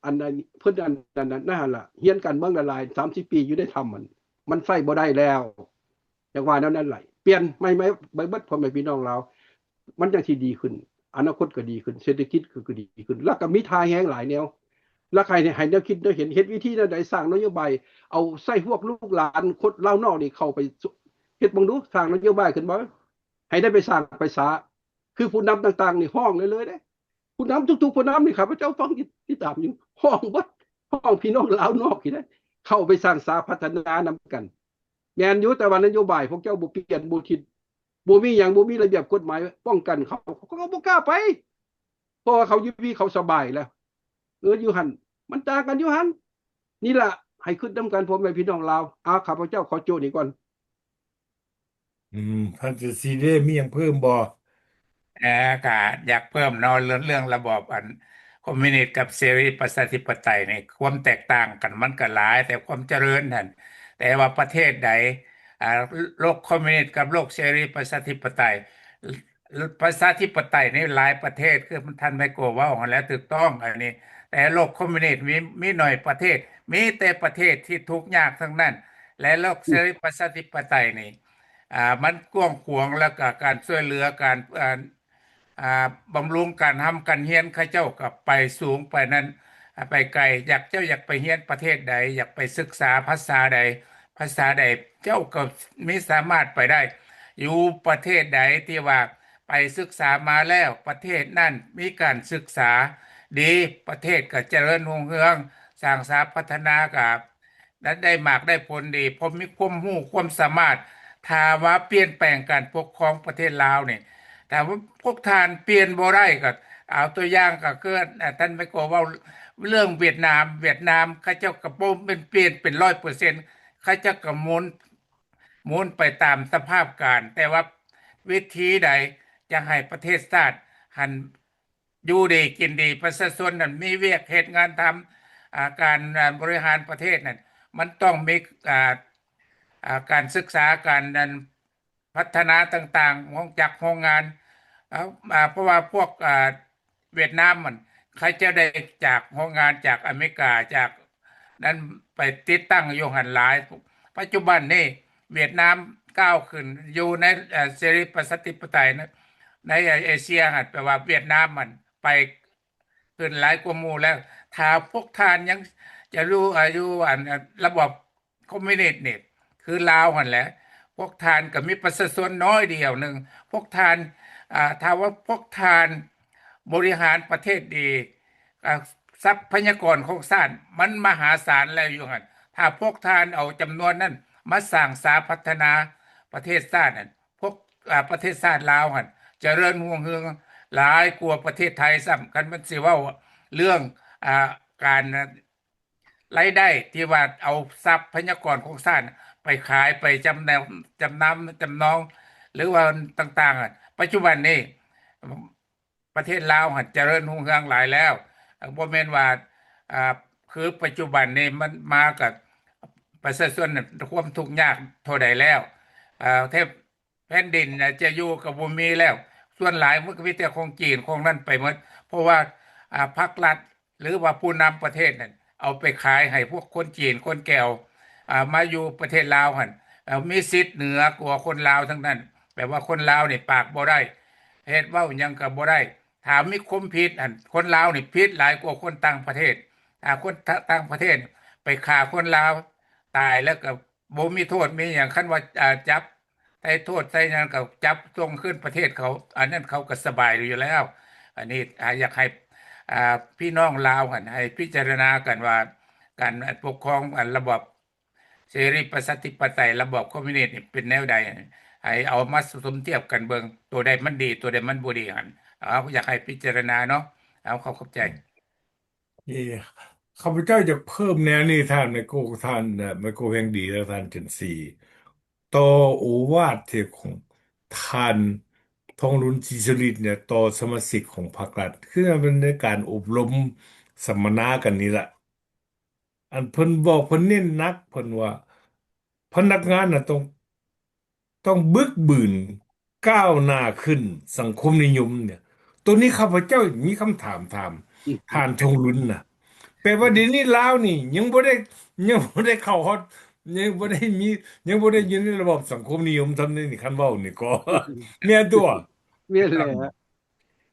ອັນນັ້ນ ເພິ່ນອັນນັ້ນ ນັ້ນຫັ້ນລະ ຮຽນການເມືອງຫຼາຍໆ ສາມສິບປີຢູ່ໃນຖ້ຳ ມັນ ມັນໃຊ້ບໍ່ໄດ້ແລ້ວ. ຢາກວ່າແນວນັ້ນຫຼາຍ ປ່ຽນໃໝ່ໆ ໄປເບິດ ພໍ່ແມ່ພີ່ນ້ອງລາວ ມັນຈັ່ງຊິດີຂຶ້ນ ອະນາຄົດກໍດີຂຶ້ນ ເສດຖະກິດກໍ ກໍດີຂຶ້ນ ແລ້ວກໍມີທ່າແຮງຫຼາຍແນວ ແລ້ວໃຫ້ ໃຫ້ແນວຄິດແນວເຫັນ ເຮັດວິທີແນວໃດ ສ້າງນະໂຍບາຍ ເອົາໃສ່ພວກລູກຫຼານຄົນລາວນອກນີ້ເຂົ້າໄປ ເຮັດເບິ່ງດູ ສ້າງນະໂຍບາຍຂຶ້ນມາ ໃຫ້ໄດ້ໄປສ້າງໄປສາ ຄືຜູ້ນຳຕ່າງໆນີ້ຮ້ອງເລີຍໆເດ້ ຜູ້ນຳທຸກໆຜູ້ນຳນີ້ ຂ້າພະເຈົ້າຟັງຕິດ ຕິດຕາມຢູ່ ຮ້ອງເບິດ ຮ້ອງພີ່ນ້ອງລາວນອກນີ້ເດ້ ເຂົ້າໄປສ້າງສາພັດທະນານຳກັນ. ແມ່ນຢູ່ ແຕ່ວ່ານະໂຍບາຍພວກເຈົ້າບໍ່ປ່ຽນ ບໍ່ຄິດ ບໍ່ມີຫຍັງ ບໍ່ມີລະບຽບກົດໝາຍປ້ອງກັນເຂົາ ເຂົາກໍບໍ່ກ້າໄປ ເພາະວ່າເຂົາຢູ່ດີເຂົາສະບາຍແລ້ວ ເອີ ຢູ່ຫັ້ນ ມັນຕ່າງກັນຢູ່ຫັ້ນ. ນີ້ລະ ໃຫ້ຄິດນຳກັນ ພໍ່ແມ່ພີ່ນ້ອງລາວ. ອາ ຂ້າພະເຈົ້າຂໍໂຈະນີ້ກ່ອນ. ອືມ ທ່ານເສລີເດ ມີຫຍັງເພີ່ມບໍ່? ເອີ ກະຢາກເພີ່ມເນາະ ເລື່ອງ ເລື່ອງລະບອບອັນຄອມມິວນິດກັບເສລີປະຊາທິປະໄຕນີ້ ຄວາມແຕກຕ່າງກັນມັນກະຫຼາຍ ແຕ່ຄວາມຈະເລີນຫັ້ນ ແຕ່ວ່າປະເທດໃດ ອາ ໂລກຄອມມິວນິດກັບໂລກເສລີປະຊາທິປະໄຕ ປະຊາທິປະໄຕໃນຫຼາຍປະເທດ ຄືທ່ານໄມໂກເວົ້າຫັ້ນແຫຼະ ຖືກຕ້ອງອັນນີ້ ແຕ່ໂລກຄອມມິວນິດມີ ມີໜ້ອຍປະເທດ ມີແຕ່ປະເທດທີ່ທຸກຍາກທັງນັ້ນ ແລະ ໂລກເສລີປະຊາທິປະໄຕນີ້ ອາ ມັນກວ້າງຂວາງ ແລ້ວກະການຊ່ວຍເຫຼືອ ການ ອາ ອາ ບຳລຸງການຮ່ຳການຮຽນ ເຂົາເຈົ້າກໍໄປສູງໄປນັ້ນ ອາ ໄປໄກ ຢາກ ເຈົ້າຢາກໄປຮຽນປະເທດໃດ ຢາກໄປສຶກສາພາສາໃດ ພາສາໃດ ເຈົ້າກໍມີສາມາດໄປໄດ້ ຢູ່ປະເທດໃດທີ່ວ່າໄປສຶກສາມາແລ້ວ ປະເທດນັ້ນມີການສຶກສາດີ ປະເທດກໍຈະເລີນຮຸ່ງເຮືອງ ສ້າງສາພັດທະນາກໍ ໄດ້ ໄດ້ໝາກໄດ້ຜົນດີ ເພາະມີຄວາມຮູ້ຄວາມສາມາດ ຖ້າວ່າປ່ຽນແປງການປົກຄອງປະເທດລາວນີ້ ຖ້າວ່າພວກທ່ານປ່ຽນບໍ່ໄດ້ກໍ ເອົາຕົວຢ່າງກໍຄື ອາ ທ່ານໄມໂກເວົ້າເລື່ອງຫວຽດນາມ ຫວຽດນາມເຂົາເຈົ້າກໍບໍ່ແມ່ນປ່ຽນເປັນຮ້ອຍເປີເຊັນ ເຂົາເຈົ້າກໍໝູນ ໝູນໄປຕາມສະພາບການ ແຕ່ວ່າວິທີໃດຈະໃຫ້ປະເທດຊາດຫັ້ນ ຢູ່ດີກິນດີ ປະຊາຊົນນັ້ນມີວຽກເຮັດງານທຳ ອາ ການ ອາ ບໍລິຫານປະເທດນັ້ນ ມັນຕ້ອງມີ ອາ ອາ ການສຶກສາ ການ ອັນ ພັດທະນາຕ່າງໆ ໂຮງຈັກໂຮງງານ ເອົາ ອາ ເພາະວ່າພວກ ອາ ຫວຽດນາມຫັ້ນ ເຂົາເຈົ້າໄດ້ຈາກໂຮງງານຈາກອາເມລິກາ ຈາກນັ້ນໄປຕິດຕັ້ງຢູ່ຫັ້ນຫຼາຍ ປັດຈຸບັນນີ້ຫວຽດນາມກ້າວຂຶ້ນຢູ່ໃນ ເອີ ເສລີປະຊາທິປະໄຕໃນ ໃນເອເຊຍຫັ້ນ ແປວ່າຫວຽດນາມມັນໄປຂຶ້ນຫຼາຍກວ່າໝູ່ແລ້ວ. ຖ້າພວກທ່ານຍັງຈະຢູ່ ເອີ ຢູ່ອັນ ລະບອບຄອມມິວນິດນີ້ ຄືລາວຫັ້ນແຫຼະ, ພວກທ່ານກໍມີປະຊາຊົນນ້ອຍດຽວໜຶ່ງ. ພວກທ່ານ ອາ ຖ້າວ່າພວກທ່ານບໍລິຫານປະເທດດີ ອາ ຊັບພະຍາກອນຂອງຊາດມັນມະຫາສານແລ້ວຢູ່ຫັ້ນ. ຖ້າພວກທ່ານເອົາຈຳນວນນັ້ນມາສ້າງສາພັດທະນາປະເທດຊາດນັ້ນ ພວກ ອາ ປະເທດຊາດລາວຫັ້ນຈະເລີນຮຸ່ງເຮືອງຫຼາຍກວ່າປະເທດໄທຊ້ຳ. ຄັນມັນຊິເວົ້າເລື່ອງ ອາ ການ ລາຍໄດ້ທີ່ວ່າເອົາຊັບພະຍາກອນຂອງຊາດໄປຂາຍ ໄປຈຳນຳ ຈຳນຳ ຈຳນອງ ຫຼືວ່າຕ່າງໆ. ປັດຈຸບັນນີ້ປະເທດລາວຫັ້ນຈະເລີນຮຸ່ງເຮືອງຫຼາຍແລ້ວ. ບໍ່ແມ່ນວ່າ ອາ ຄືປັດຈຸບັນນີ້ມັນມາກັບປະຊາຊົນຄວາມທຸກຍາກເທົ່າໃດແລ້ວ. ອາ ແທບ ແຜ່ນດິນນະຈະຢູ່ກໍບໍ່ມີແລ້ວ. ສ່ວນຫຼາຍມັນກໍມີແຕ່ຂອງຈີນຂອງນັ້ນໄປໝົດ ເພາະວ່າ ອາ ພາກລັດ ຫຼືວ່າຜູ້ນຳປະເທດນັ້ນ ເອົາໄປຂາຍໃຫ້ພວກຄົນຈີນຄົນແກວ ອາ ມາຢູ່ປະເທດລາວຫັ້ນ ເອົາ ມີສິດເໜືອກວ່າຄົນລາວທັງນັ້ນ. ແປວ່າຄົນລາວນີ້ປາກບໍ່ໄດ້ ເຮັດເວົ້າຫຍັງກໍບໍ່ໄດ້. ຖ້າມີຄວາມຜິດຫັ້ນ ຄົນລາວນີ້ຜິດຫຼາຍກວ່າຄົນຕ່າງປະເທດ. ຖ້າຄົນ ຕ່າງປະເທດໄປຂ້າຄົນລາວຕາຍແລ້ວກໍ ບໍ່ມີໂທດມີຫຍັງ. ຄັນວ່າ ອາ ຈັບໃສ່ໂທດໃສ່ຫຍັງກໍຈັບສົ່ງຄືນປະເທດເຂົາ ອັນນັ້ນເຂົາກໍສະບາຍຢູ່ແລ້ວ. ອັນນີ້ ອາ ຢາກໃຫ້ ອາ ພີ່ນ້ອງລາວຫັ້ນ ໃຫ້ພິຈາລະນາກັນວ່າ ການປົກຄອງ ອັນ ລະບອບເສລີປະຊາທິປະໄຕ ລະບອບຄອມມິວນິດນີ້ເປັນແນວໃດ ໃຫ້ເອົາມາສົມທຽບກັນເບິ່ງ ໂຕໃດມັນດີ ໂຕໃດມັນບໍ່ດີຫັ້ນ. ເອົາ ຢາກໃຫ້ພິຈາລະນາເນາະ. ເອົາ ຂໍຂອບໃຈ. ເອີ ຂ້າພະເຈົ້າຢາກເພີ່ມແນວນີ້ ທ່ານໄມໂກ ທ່ານ ເອີ ໄມໂກແພງດີ ແລະ ທ່ານຈັນສີ ຕໍ່ໂອວາດທີ່ຂອງທ່ານ ທອງລຸນ ສີສຸລິດ ເນ່ຍ ຕໍ່ສະມາຊິກຂອງພັກລັດ ຄືເປັນໃນການອົບຮົມສຳມະນາກັນນີ້ລະ. ອັນເພິ່ນບອກ ເພິ່ນເນັ້ນໜັກ ເພິ່ນວ່າພະນັກງານນະຕ້ອງ ຕ້ອງບຶກບືນ ກ້າວໜ້າຂຶ້ນ ສັງຄົມນິຍົມເນ່ຍ. ໂຕນີ້ຂ້າພະເຈົ້າມີຄຳຖາມຖາມ ອືມ ທ່ານ ທອງລຸນນະ ແປວ່າ ອືມ ດຽວນີ້ລາວນີ້ຍັງບໍ່ໄດ້ ຍັງບໍ່ໄດ້ເຂົ້າຮອດ ຍັງບໍ່ໄດ້ມີ ຍັງບໍ່ໄດ້ຢູ່ໃນລະບອບສັງຄົມນິຍົມສ່ຳນີ້ ຄັນເວົ້ານີ້ກໍ ອືມ ແມ່ນຕົວະ ແມ່ນແຫຼະ.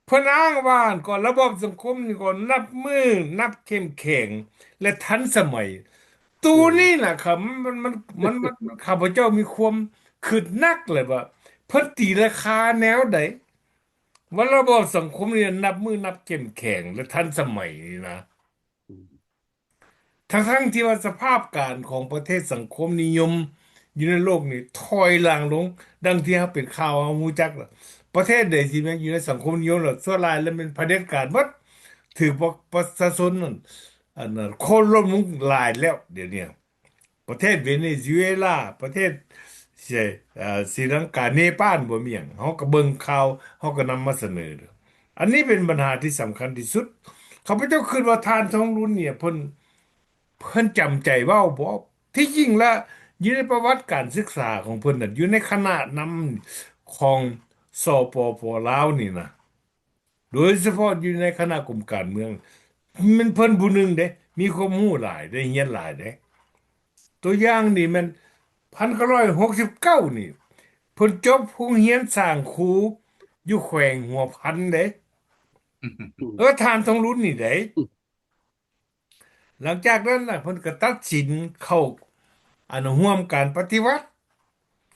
ເພິ່ນອ້າງວ່າ ກໍລະບອບສັງຄົມນີ້ກໍນັບມື້ນັບເຂັ້ມແຂງ ແລະ ທັນສະໄໝ. ໂຕນີ້ນະ ອືມ ຄັບ ມັນ ມັນ ມັນ ມັນ ມັນ ຂ້າພະເຈົ້າມີຄວາມຄຶດໜັກເລີຍວ່າ ເພິ່ນຕີລາຄາແນວໃດ ວ່າລະບອບສັງຄົມນີ້ນັບມື້ນັບເຂັ້ມແຂງ ແລະ ທັນສະໄໝນີ້ນະ. ອືມ ທັງໆທີ່ວ່າສະພາບການຂອງປະເທດສັງຄົມນິຍົມຢູ່ໃນໂລກນີ້ຖອຍຫຼັງລົງ ດັ່ງທີ່ເຮົາເປັນຂ່າວເຮົາຮູ້ຈັກລະ ປະເທດໃດທີ່ແມ່ນຢູ່ໃນສັງຄົມນິຍົມລະ ສ່ວນຫຼາຍລະແມ່ນຜະເດັດການໝົດ ຖືກປະ ປະຊາຊົນນັ້ນ ອັນນັ້ນໂຄ່ນລົ້ມລົງຫຼາຍແລ້ວດຽວນີ້. ປະເທດເວເນຊູເອລາ ປະເທດ ເອີ ສີລັງກາ ເນປານ ບໍ່ມີຫຍັງ ເຮົາກໍເບິ່ງຂ່າວ ເຮົາກໍນຳມາສະເໜີ. ອັນນີ້ເປັນບັນຫາທີ່ສຳຄັນທີ່ສຸດ. ຂ້າພະເຈົ້າຄິດວ່າທ່ານທອງລຸນເນ່ຍ ເພິ່ນ ເພິ່ນຈຳໃຈເວົ້າບໍ່? ທີ່ຈິງລະ ຢູ່ໃນປະຫວັດການສຶກສາຂອງເພິ່ນນະ ຢູ່ໃນຄະນະນຳຂອງ ສປປ ລາວນີ້ນະ ໂດຍສະເພາະຢູ່ໃນຄະນະກົມການເມືອງ ແມ່ນເພິ່ນຜູ້ໜຶ່ງເດ້ ມີຄວາມຮູ້ຫຼາຍເດ້ ຮຽນຫຼາຍເດ້. ຕົວຢ່າງນີ້ແມ່ນ ພັນເກົ້າຮ້ອຍຫົກສິບເກົ້ານີ້ ເພິ່ນຈົບໂຮງຮຽນສ້າງຄູຢູ່ແຂວງຫົວພັນເດ້. ເອີ ທ່ານທອງລຸນນີ້ເດ້. ຫຼັງຈາກນັ້ນນະ ເພິ່ນກໍຕັດສິນເຂົ້າ ອັນ ຮ່ວມການປະຕິວັດ.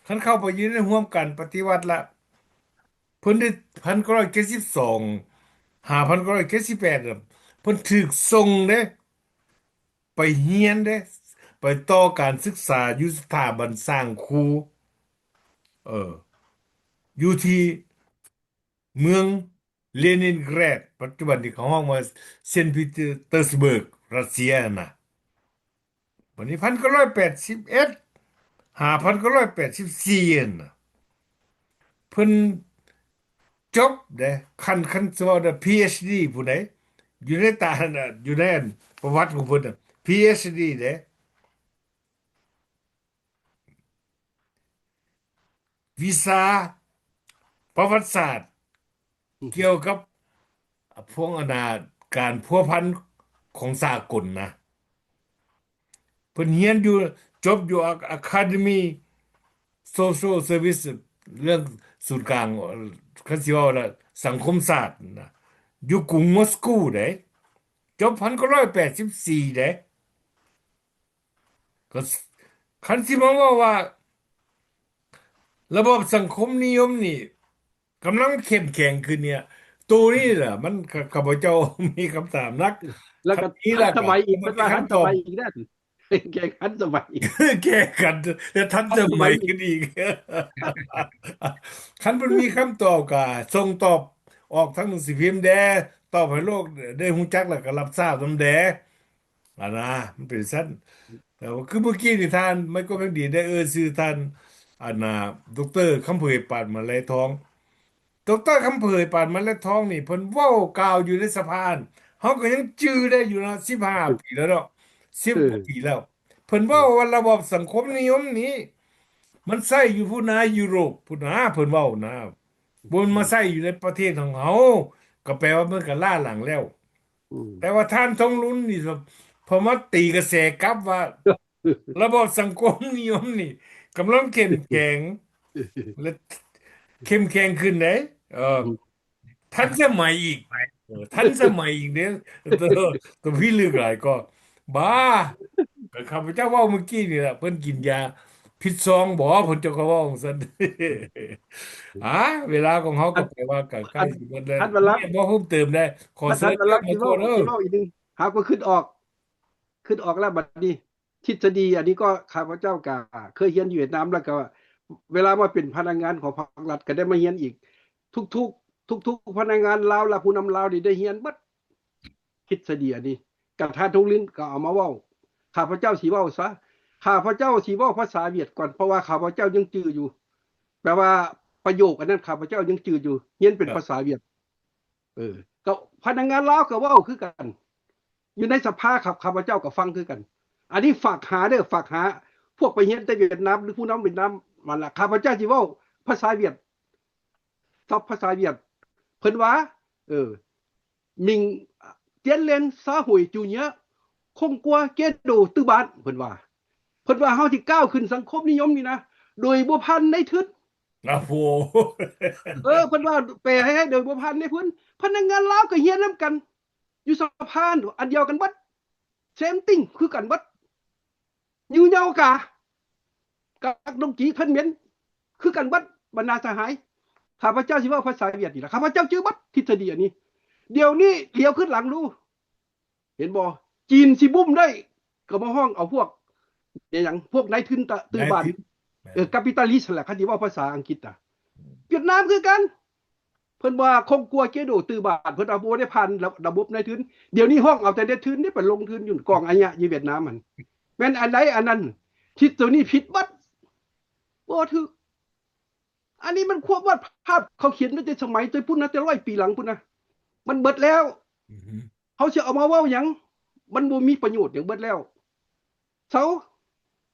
ຄັນເຂົ້າໄປຢູ່ໃນຮ່ວມການປະຕິວັດລະ ເພິ່ນໄດ້ ພັນເກົ້າຮ້ອຍເຈັດສິບສອງ ຫາ ພັນເກົ້າຮ້ອຍເຈັດສິບແປດ ເພິ່ນຖືກສົ່ງເດ້ ໄປຮຽນເດ້ ໄປຕໍ່ການສຶກສາຢູ່ສະຖາບັນສ້າງຄູ ເອີ ຢູ່ທີ່ເມືອງ ເລນິນແກຣດ ປັດຈຸບັນທີ່ເຂົາຮ້ອງວ່າ ເຊນต์ປີເຕີສເບີກ ຣັດເຊຍຫັ້ນນະ. ບັດນີ້ ພັນເກົ້າຮ້ອຍແປດສິບເອັດ ຫາ ພັນເກົ້າຮ້ອຍແປດສິບສີ່ຫັ້ນນະ ເພິ່ນຈົບເດ້ ຂັ້ນ ຂັ້ນ ຊິເວົ້າໄດ້ ພີເອັດດີ ຜູ້ໃດ ຢູ່ໃນຕາ ຢູ່ໃນ ອັນ ປະຫວັດຂອງເພິ່ນນະ ພີເອັດດີ ເດ້. ວິຊາປະຫວັດສາດ ອືມ ກ່ຽວກັບພວກອັນນາ ການພົວພັນຂອງສາກົນນະ. ເພິ່ນຮຽນຢູ່ ຈົບຢູ່ Academy Social Service ເລື່ອງສູນກາງ ຄັນຊິເວົ້າລະ ສັງຄົມສາດນະ ຢູ່ກຸງມົສກູເດ້ ຈົບພັນເກົ້າຮ້ອຍແປດສິບສີ່ເດ້. ກໍ ຄັນຊິມາເວົ້າວ່າ ລະບອບສັງຄົມນິຍົມນີ້ກຳລັງເຂັ້ມແຂງຂຶ້ນເນ່ຍ ໂຕນີ້ລະ ມັນ ຂ້າ ຂ້າພະເຈົ້າມີຄຳຖາມໜັກ ແລ້ວກໍທັນສະໄໝອີກ ເພິ່ນວ່າທັນສະໄໝອີກນັ້ນ ແຂງທັນສະໄໝ ແຂງທັນ ແລະ ທັນສະໄໝຂຶ້ນອີກ. ຄັນເພິ່ນມີຄຳຕອບກໍສົ່ງຕອບອອກທາງໜັງສືພິມແດ່ ຕອບໃຫ້ໂລກໄດ້ຮູ້ຈັກ ແລ້ວກໍຮັບຊາບນຳແດ່. ອັນນະ ມັນເປັນຊັ້ນ ແຕ່ວ່າຄືເມື່ອກີ້ນີ້ທ່ານໄມໂຄຣແພງດີໄດ້ເອີ່ຍຊື່ທ່ານ ອັນນະ ດອກເຕີຄຳເຜີຍ ປານມະໄລທອງ. ດອກເຕີຄຳເຜີຍ ປານມະໄລທອງນີ້ ເພິ່ນເວົ້າກ່າວຢູ່ໃນສະພາ ເຮົາກໍຍັງຈື່ໄດ້ຢູ່ເນາະ ສິບຫ້າປີແລ້ວເນາະ ສິບກວ່າປີແລ້ວ ເພິ່ນເວົ້າວ່າລະບອບສັງຄົມນິຍົມນີ້ ມັນໃຊ້ຢູ່ພຸ້ນນາ ຢູໂຣບພຸ້ນນາ ເພິ່ນເວົ້ານະ ບໍ່ແມ່ນມາໃຊ້ຢູ່ໃນປະເທດຂອງເຮົາ ກໍແປວ່າມັນກໍລ້າຫຼັງແລ້ວ. ອືມ ແຕ່ວ່າທ່ານທອງລຸນນີ້ ເພິ່ນມາຕີກະແສກັບວ່າ ລະບອບສັງຄົມນິຍົມນີ້ກຳລັງເຂັ້ມແຂງ ແລະ ເຂັ້ມແຂງຂຶ້ນເດ້ ເອີ ອືມ ທັນສະໄໝອີກ ເອີ ທັນສະໄໝອີກເດ້ ໂຕ ໂຕພິລຶກຫຼາຍກໍ ບ້າ ກໍຂ້າພະເຈົ້າເວົ້າມື້ກີ້ນີ້ລະ ເພິ່ນກິນຢາຜິດຊອງບໍ ເພິ່ນເຈົ້າກໍເວົ້າຈັ່ງຊັ້ນ. ອາ ເວລາຂອງເຮົາກໍແປວ່າກໍໃກ້ຊິໝົດແລ້ວ ມີຫຍັງບໍ່ເພີ່ມເຕີມໄດ້? ຂໍເຊີນ ທ່ານວັນລັກ ມາ ຊິເວົ້າ ເວົ້າອີກໜຶ່ງ ຫາກໍຄິດອອກ ຄິດອອກແລ້ວບັດນີ້ ທິດສະດີອັນນີ້ກໍຂ້າພະເຈົ້າກະເຄີຍຮຽນຢູ່ຫວຽດນາມ ແລ້ວກໍເວລາມາເປັນພະນັກງານຂອງພາກລັດ ກໍໄດ້ມາຮຽນອີກ ທຸກໆ ທຸກໆພະນັກງານລາວ ແລະ ຜູ້ນຳລາວນີ້ໄດ້ຮຽນເບິດ ທິດສະດີອັນນີ້ ກະທ່ານທອງລຸນກໍເອົາມາເວົ້າ ຂ້າພະເຈົ້າຊິເວົ້າຊະ ຂ້າພະເຈົ້າຊິເວົ້າພາສາຫວຽດກ່ອນ ເພາະວ່າຂ້າພະເຈົ້າຍັງຈື່ຢູ່ ແປວ່າປະໂຫຍກອັນນັ້ນຂ້າພະເຈົ້າຍັງຈື່ຢູ່ ຮຽນເປັນພາສາຫວຽດ. ເອີ ກໍພະນັກງານລາວກໍເວົ້າຄືກັນ ຢູ່ໃນສະພາ ຂ້າ ຂ້າພະເຈົ້າກໍຟັງຄືກັນ. ອັນນີ້ຝາກຫາເດີ ຝາກຫາພວກໄປຮຽນແຕ່ຫວຽດນາມ ຫຼື ຜູ້ນຳຫວຽດນາມ ວ່າລະ ຂ້າພະເຈົ້າຊິເວົ້າພາສາຫວຽດ ສັບພາສາຫວຽດ ເພິ່ນວ່າ ເອີ Mình tiến lên xã hội chủ nghĩa không qua chế độ tư bản ເພິ່ນວ່າ ເພິ່ນວ່າເຮົາຊິກ້າວຂຶ້ນສັງຄົມນິຍົມນີ້ນະ ໂດຍບໍ່ຜ່ານນາຍທຶນ. ໂອ້ໂຫ ເອີ ເພິ່ນວ່າແປໃຫ້ ໂດຍບໍ່ຜ່ານນາຍທຶນ ພະນັກງານລາວກໍຮຽນນຳກັນ ຢູ່ສະພາອັນດຽວກັນເບິດ same thing ຄືກັນເບິດ ຢູ່ເຍົາກາ ກັກດົງກີ ທ່ານເໝັນ ຄືກັນເບິດ ບັນດາສະຫາຍ. ຂ້າພະເຈົ້າຊິເວົ້າພາສາຫວຽດນີ້ລະ ຂ້າພະເຈົ້າຈື່ເບິດທິດສະດີອັນນີ້. ດຽວນີ້ຫຼຽວຄືນຫຼັງດູ ເຫັນບໍ່? ຈີນຊິບຸ້ມໄດ້ ກໍມາຮ້ອງເອົາພວກ ອີຫຍັງ ພວກນາຍທຶນຕະ ຕື້ບານ ນາຍທຶນ ເອີ capitalist ຫັ້ນແຫຼະ ຄັນຊິເວົ້າພາສາອັງກິດນະ. ຫວຽດນາມຄືກັນ ເພິ່ນວ່າ không qua chế độ tư bản ເພິ່ນວ່າບໍ່ໄດ້ຜ່ານລະ ລະບົບນາຍທຶນ. ດຽວນີ້ຮ້ອງເອົາແຕ່ນາຍທຶນເດ້ ໄປລົງທຶນຢູ່ກອງອາຍະຢູ່ຫວຽດນາມຫັ້ນ. ແມ່ນອັນໃດອັນນັ້ນ ທິດໂຕນີ້ຜິດເບິດ ບໍ່ຖືກ. ອັນນີ້ມັນຄວາມວາດພາບ ເຂົາຂຽນໄວ້ແຕ່ສະໄໝແຕ່ພຸ້ນນະ ແຕ່ຮ້ອຍປີຫຼັງພຸ້ນນະ ມັນເບິດແລ້ວ. ເຮົາຊິເອົາມາເວົ້າຫຍັງ? ມັນບໍ່ມີປະໂຫຍດຫຍັງ ເບິດແລ້ວ. ເຊົາ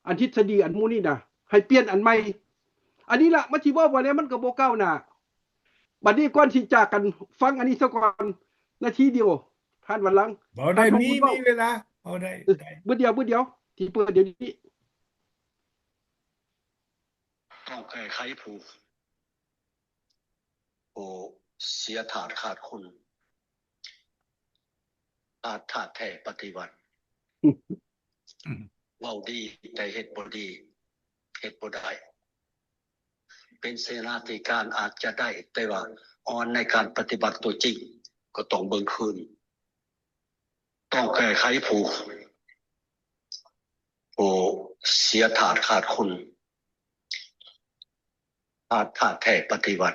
ອັນທິດສະດີອັນໝູ່ນີ້ນະ ໃຫ້ປ່ຽນອັນໃໝ່. ອັນນີ້ລະ ມັນຊິເວົ້າວ່າແນວ ມັນກໍບໍ່ກ້າວໜ້າ. ບັດນີ້ກ່ອນຊິຈາກກັນ ຟັງອັນນີ້ຊະກ່ອນ ນາທີດຽວ ທ່ານວັນລັງ ເວົ້າໄດ້ ມີ ມີເວລາ ເວົ້າໄດ້ ເອີ ໄດ້ ບຶດດຽວ ບຶດດຽວ ທີ່ເປີດດຽວນີ້. ຕ້ອງແກ້ໄຂຜູ້ ໂອ້ ເສຍທາດຂາດຄຸນ ຂາດທາດແທ້ປະຕິວັດ ເວົ້າດີແຕ່ເຮັດບໍ່ດີ ເຮັດບໍ່ໄດ້ ເປັນເສນາທິການອາດຈະໄດ້ ແຕ່ວ່າອ່ອນໃນການປະຕິບັດຕົວຈິງ ກໍຕ້ອງເບິ່ງຄືນ. ຕ້ອງແກ້ໄຂຜູ້ ຜູ້ເສຍທາດຂາດຄຸນ ຂາດທາດແທ້ປະຕິວັດ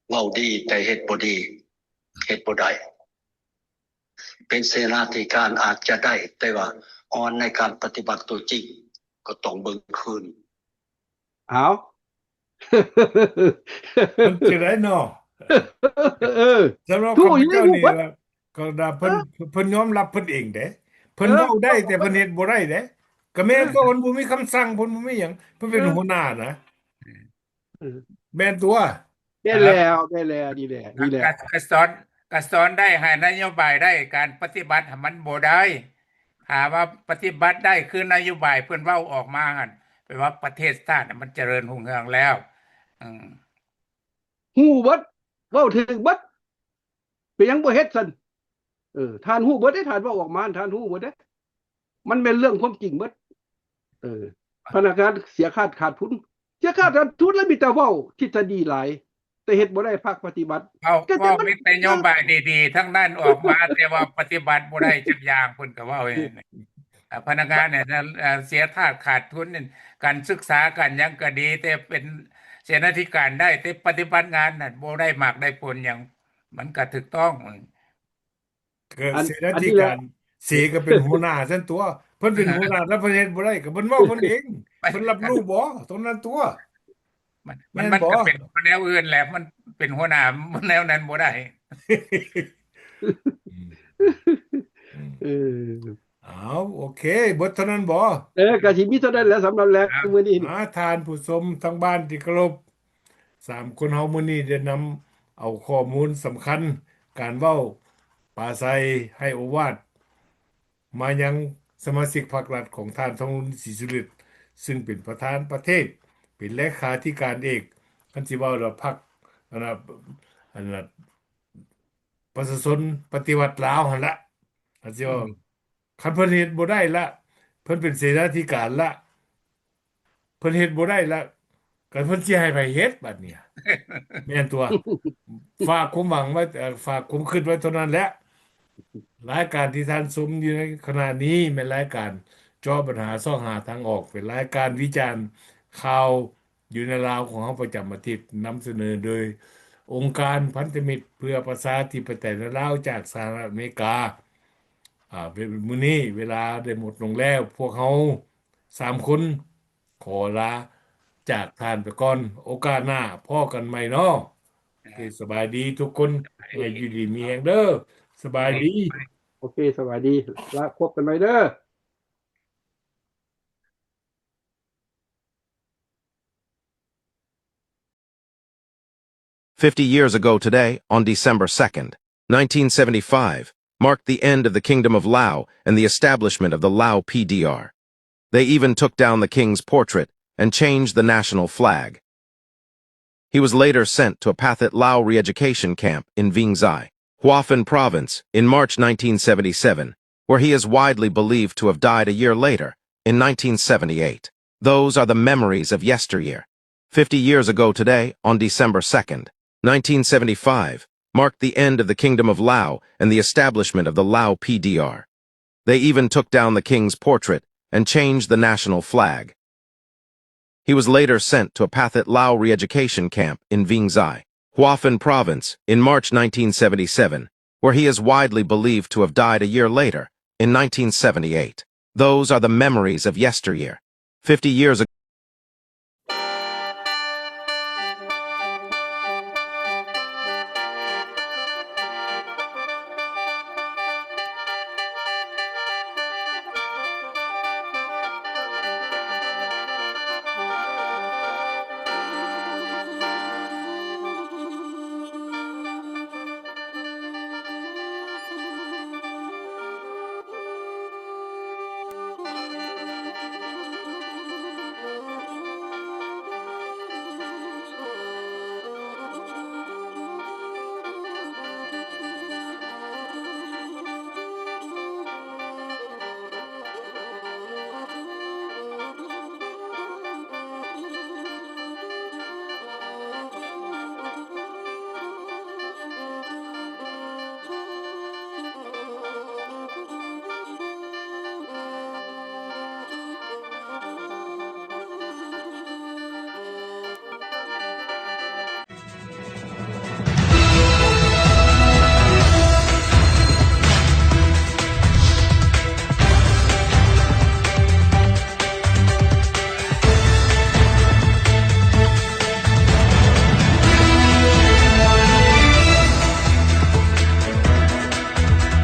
ເວົ້າດີແຕ່ເຮັດບໍ່ດີ ເຮັດບໍ່ໄດ້ ເປັນເສນາທິການອາດຈະໄດ້ ແຕ່ວ່າອ່ອນໃນການປະຕິບັດຕົວຈິງ ກໍຕ້ອງເບິ່ງຄືນ. ອ້າວ ມັນຈະໄດ້ເນາະ ເອີ ສຳລັບຂ້າພະເຈົ້ານີ້ ກໍໄດ້ ເພິ່ນ ເອີ ເພິ່ນຍອມຮັບເພິ່ນເອງເດ້ ເພິ່ນ ເອີ ເວົ້າໄດ້ ແຕ່ເພິ່ນເຮັດບໍ່ໄດ້ເດ້ ກໍແມ່ນ ເອີ ຕົວະ ເພິ່ນບໍ່ມີຄຳສັ່ງ ເພິ່ນບໍ່ມີຫຍັງ ເພິ່ນເປັນ ເອີ ຫົວໜ້ານະ ເອີ ແມ່ນຕົວະ ແມ່ນແລ້ວ ແມ່ນແລ້ວ ນີ້ແຫຼະ ນີ້ແຫຼະ ກະ ກະສອນ ກະສອນໄດ້ ໃຫ້ນະໂຍບາຍໄດ້ ການປະຕິບັດມັນບໍ່ໄດ້. ຖ້າວ່າປະຕິບັດໄດ້ຄືນະໂຍບາຍເພິ່ນເວົ້າອອກມາຫັ້ນ ແປວ່າປະເທດຊາດມັນຈະເລີນຮຸ່ງເຮືອງແລ້ວ. ເອີ ຮູ້ເບິດ ເວົ້າຖືກເບິດ ເປັນຫຍັງບໍ່ເຮັດຊັ້ນ? ເອີ ທ່ານຮູ້ເບິດເດ້ ທ່ານເວົ້າອອກມາ ທ່ານຮູ້ເບິດເດ້ ມັນແມ່ນເລື່ອງຄວາມຈິງເບິດ. ເອີ ພະນັກງານເສຍຄາດ ຂາດທຶນ ເສຍຄາດ ຂາດທຶນ ແລ້ວມີແຕ່ເວົ້າທິດສະດີຫຼາຍ ແຕ່ເຮັດບໍ່ໄດ້ພາກປະຕິບັດ. ເວົ້າ ກໍແຕ່ ເວົ້າ ມັນ ມີແຕ່ນະໂຍບາຍດີໆ ທັງນັ້ນອອກມາ ແຕ່ວ່າປະຕິບັດບໍ່ໄດ້ຈັກຢ່າງ ເພິ່ນກໍເວົ້າ. ເອີ ພະນັກງານນີ້ນະ ເອີ ເສຍທາດຂາດທຶນ ການສຶກສາ ການຫຍັງກໍດີ ແຕ່ເປັນເສນາທິການໄດ້ ແຕ່ປະຕິບັດງານນັ້ນບໍ່ໄດ້ໝາກໄດ້ຜົນຫຍັງ ມັນກໍຖືກຕ້ອງ. ກໍ ອັນ ເສນາທິການ ອັນນີ້ແຫຼະ ເສກໍເປັນຫົວໜ້າຊັ້ນຕົວະ ເພິ່ນເປັນຫົວໜ້າ ແລ້ວເພິ່ນເຮັດບໍ່ໄດ້ ກໍເພິ່ນເວົ້າເພິ່ນເອງ ເພິ່ນຮັບຮູ້ບໍ່ ຕົງນັ້ນຕົວະ. ມັນ ມັນ ແມ່ນບໍ່? ມັນກໍເປັນແນວອື່ນແຫຼະ ມັນເປັນຫົວໜ້າແນວນັ້ນບໍ່ໄດ້. ອືມ ອືມ ເອີ ເອົາ ໂອເຄ ເບິດເທົ່ານັ້ນບໍ່? ເອີ ກໍຊິມີເທົ່ານັ້ນແຫຼະ ສຳລັບແລງ ອ່າ ມື້ນີ້. ອ່າ ທ່ານຜູ້ຊົມທາງບ້ານທີ່ເຄົາລົບ, ສາມຄົນເຮົາມື້ນີ້ໄດ້ນຳເອົາຂໍ້ມູນສຳຄັນ ການເວົ້າປາໄສໃຫ້ໂອວາດ ມາຍັງສະມາຊິກພັກລັດຂອງທ່ານ ທອງລຸນ ສີສຸລິດ ຊຶ່ງເປັນປະທານປະເທດ ເປັນເລຂາທິການເອກ ຄັນຊິເວົ້າລະພັກ ອັນນະ ອັນນະ ປະຊາຊົນປະຕິວັດລາວຫັ້ນລະ ຄັນຊິເວົ້າ ອືມ ຄັນເພິ່ນເຮັດບໍ່ໄດ້ລະ ເພິ່ນເປັນເສນາທິການລະ ເພິ່ນເຮັດບໍ່ໄດ້ລະ ກໍເພິ່ນຊິໃຫ້ໃຜເຮັດບາດນີ້? ແມ່ນຕົວະ ຝາກຄວາມຫວັງໄວ້ ເອີ ຝາກຄວາມຄິດໄວ້ເທົ່ານັ້ນແຫຼະ. ລາຍການທີ່ທ່ານຊົມຢູ່ໃນຂະນະນີ້ແມ່ນລາຍການເຈາະບັນຫາຊອກຫາທາງອອກ ເປັນລາຍການວິຈານຂ່າວ ຢູ່ໃນລາວຂອງເຮົາປະຈຳອາທິດ ນຳສະເໜີໂດຍອົງການພັນທະມິດເພື່ອປະຊາທິປະໄຕໃນລາວຈາກສະຫະລັດອາເມລິກາ. ອ່າ ມື້ນີ້ເວລາໄດ້ໝົດລົງແລ້ວ ພວກເຮົາສາມຄົນຂໍລາຈາກທ່ານໄປກ່ອນ ໂອກາດໜ້າພໍ້ກັນໃໝ່ເນາະ. ໂອເຄ ສະບາຍດີທຸກຄົນ ໃຫ້ຢູ່ດີມີແຮງເດີ ສະບາຍດີ. ໂອເຄ ສະບາຍດີ ລະພົບກັນໃໝ່ເດີ. Fifty years ago today, on December second, nineteen seventy-five, marked the end of the Kingdom of Lao and the establishment of the Lao P D R. They even took down the king's portrait and changed the national flag. He was later sent to a Pathet Lao re-education camp in Vingzai, Hua Phin Province, in March nineteen seventy-seven, where he is widely believed to have died a year later, in nineteen seventy-eight. Those are the memories of yesteryear. Fifty years ago today, on December second, nineteen seventy-five, marked the end of the Kingdom of Lao and the establishment of the Lao P D R. They even took down the king's portrait and changed the national flag. He was later sent to a Pathet Lao re-education camp in Vingzai, Hua Phin Province, in March nineteen seventy-seven, where he is widely believed to have died a year later, in nineteen seventy-eight. Those are the memories of yesteryear. Fifty years ago,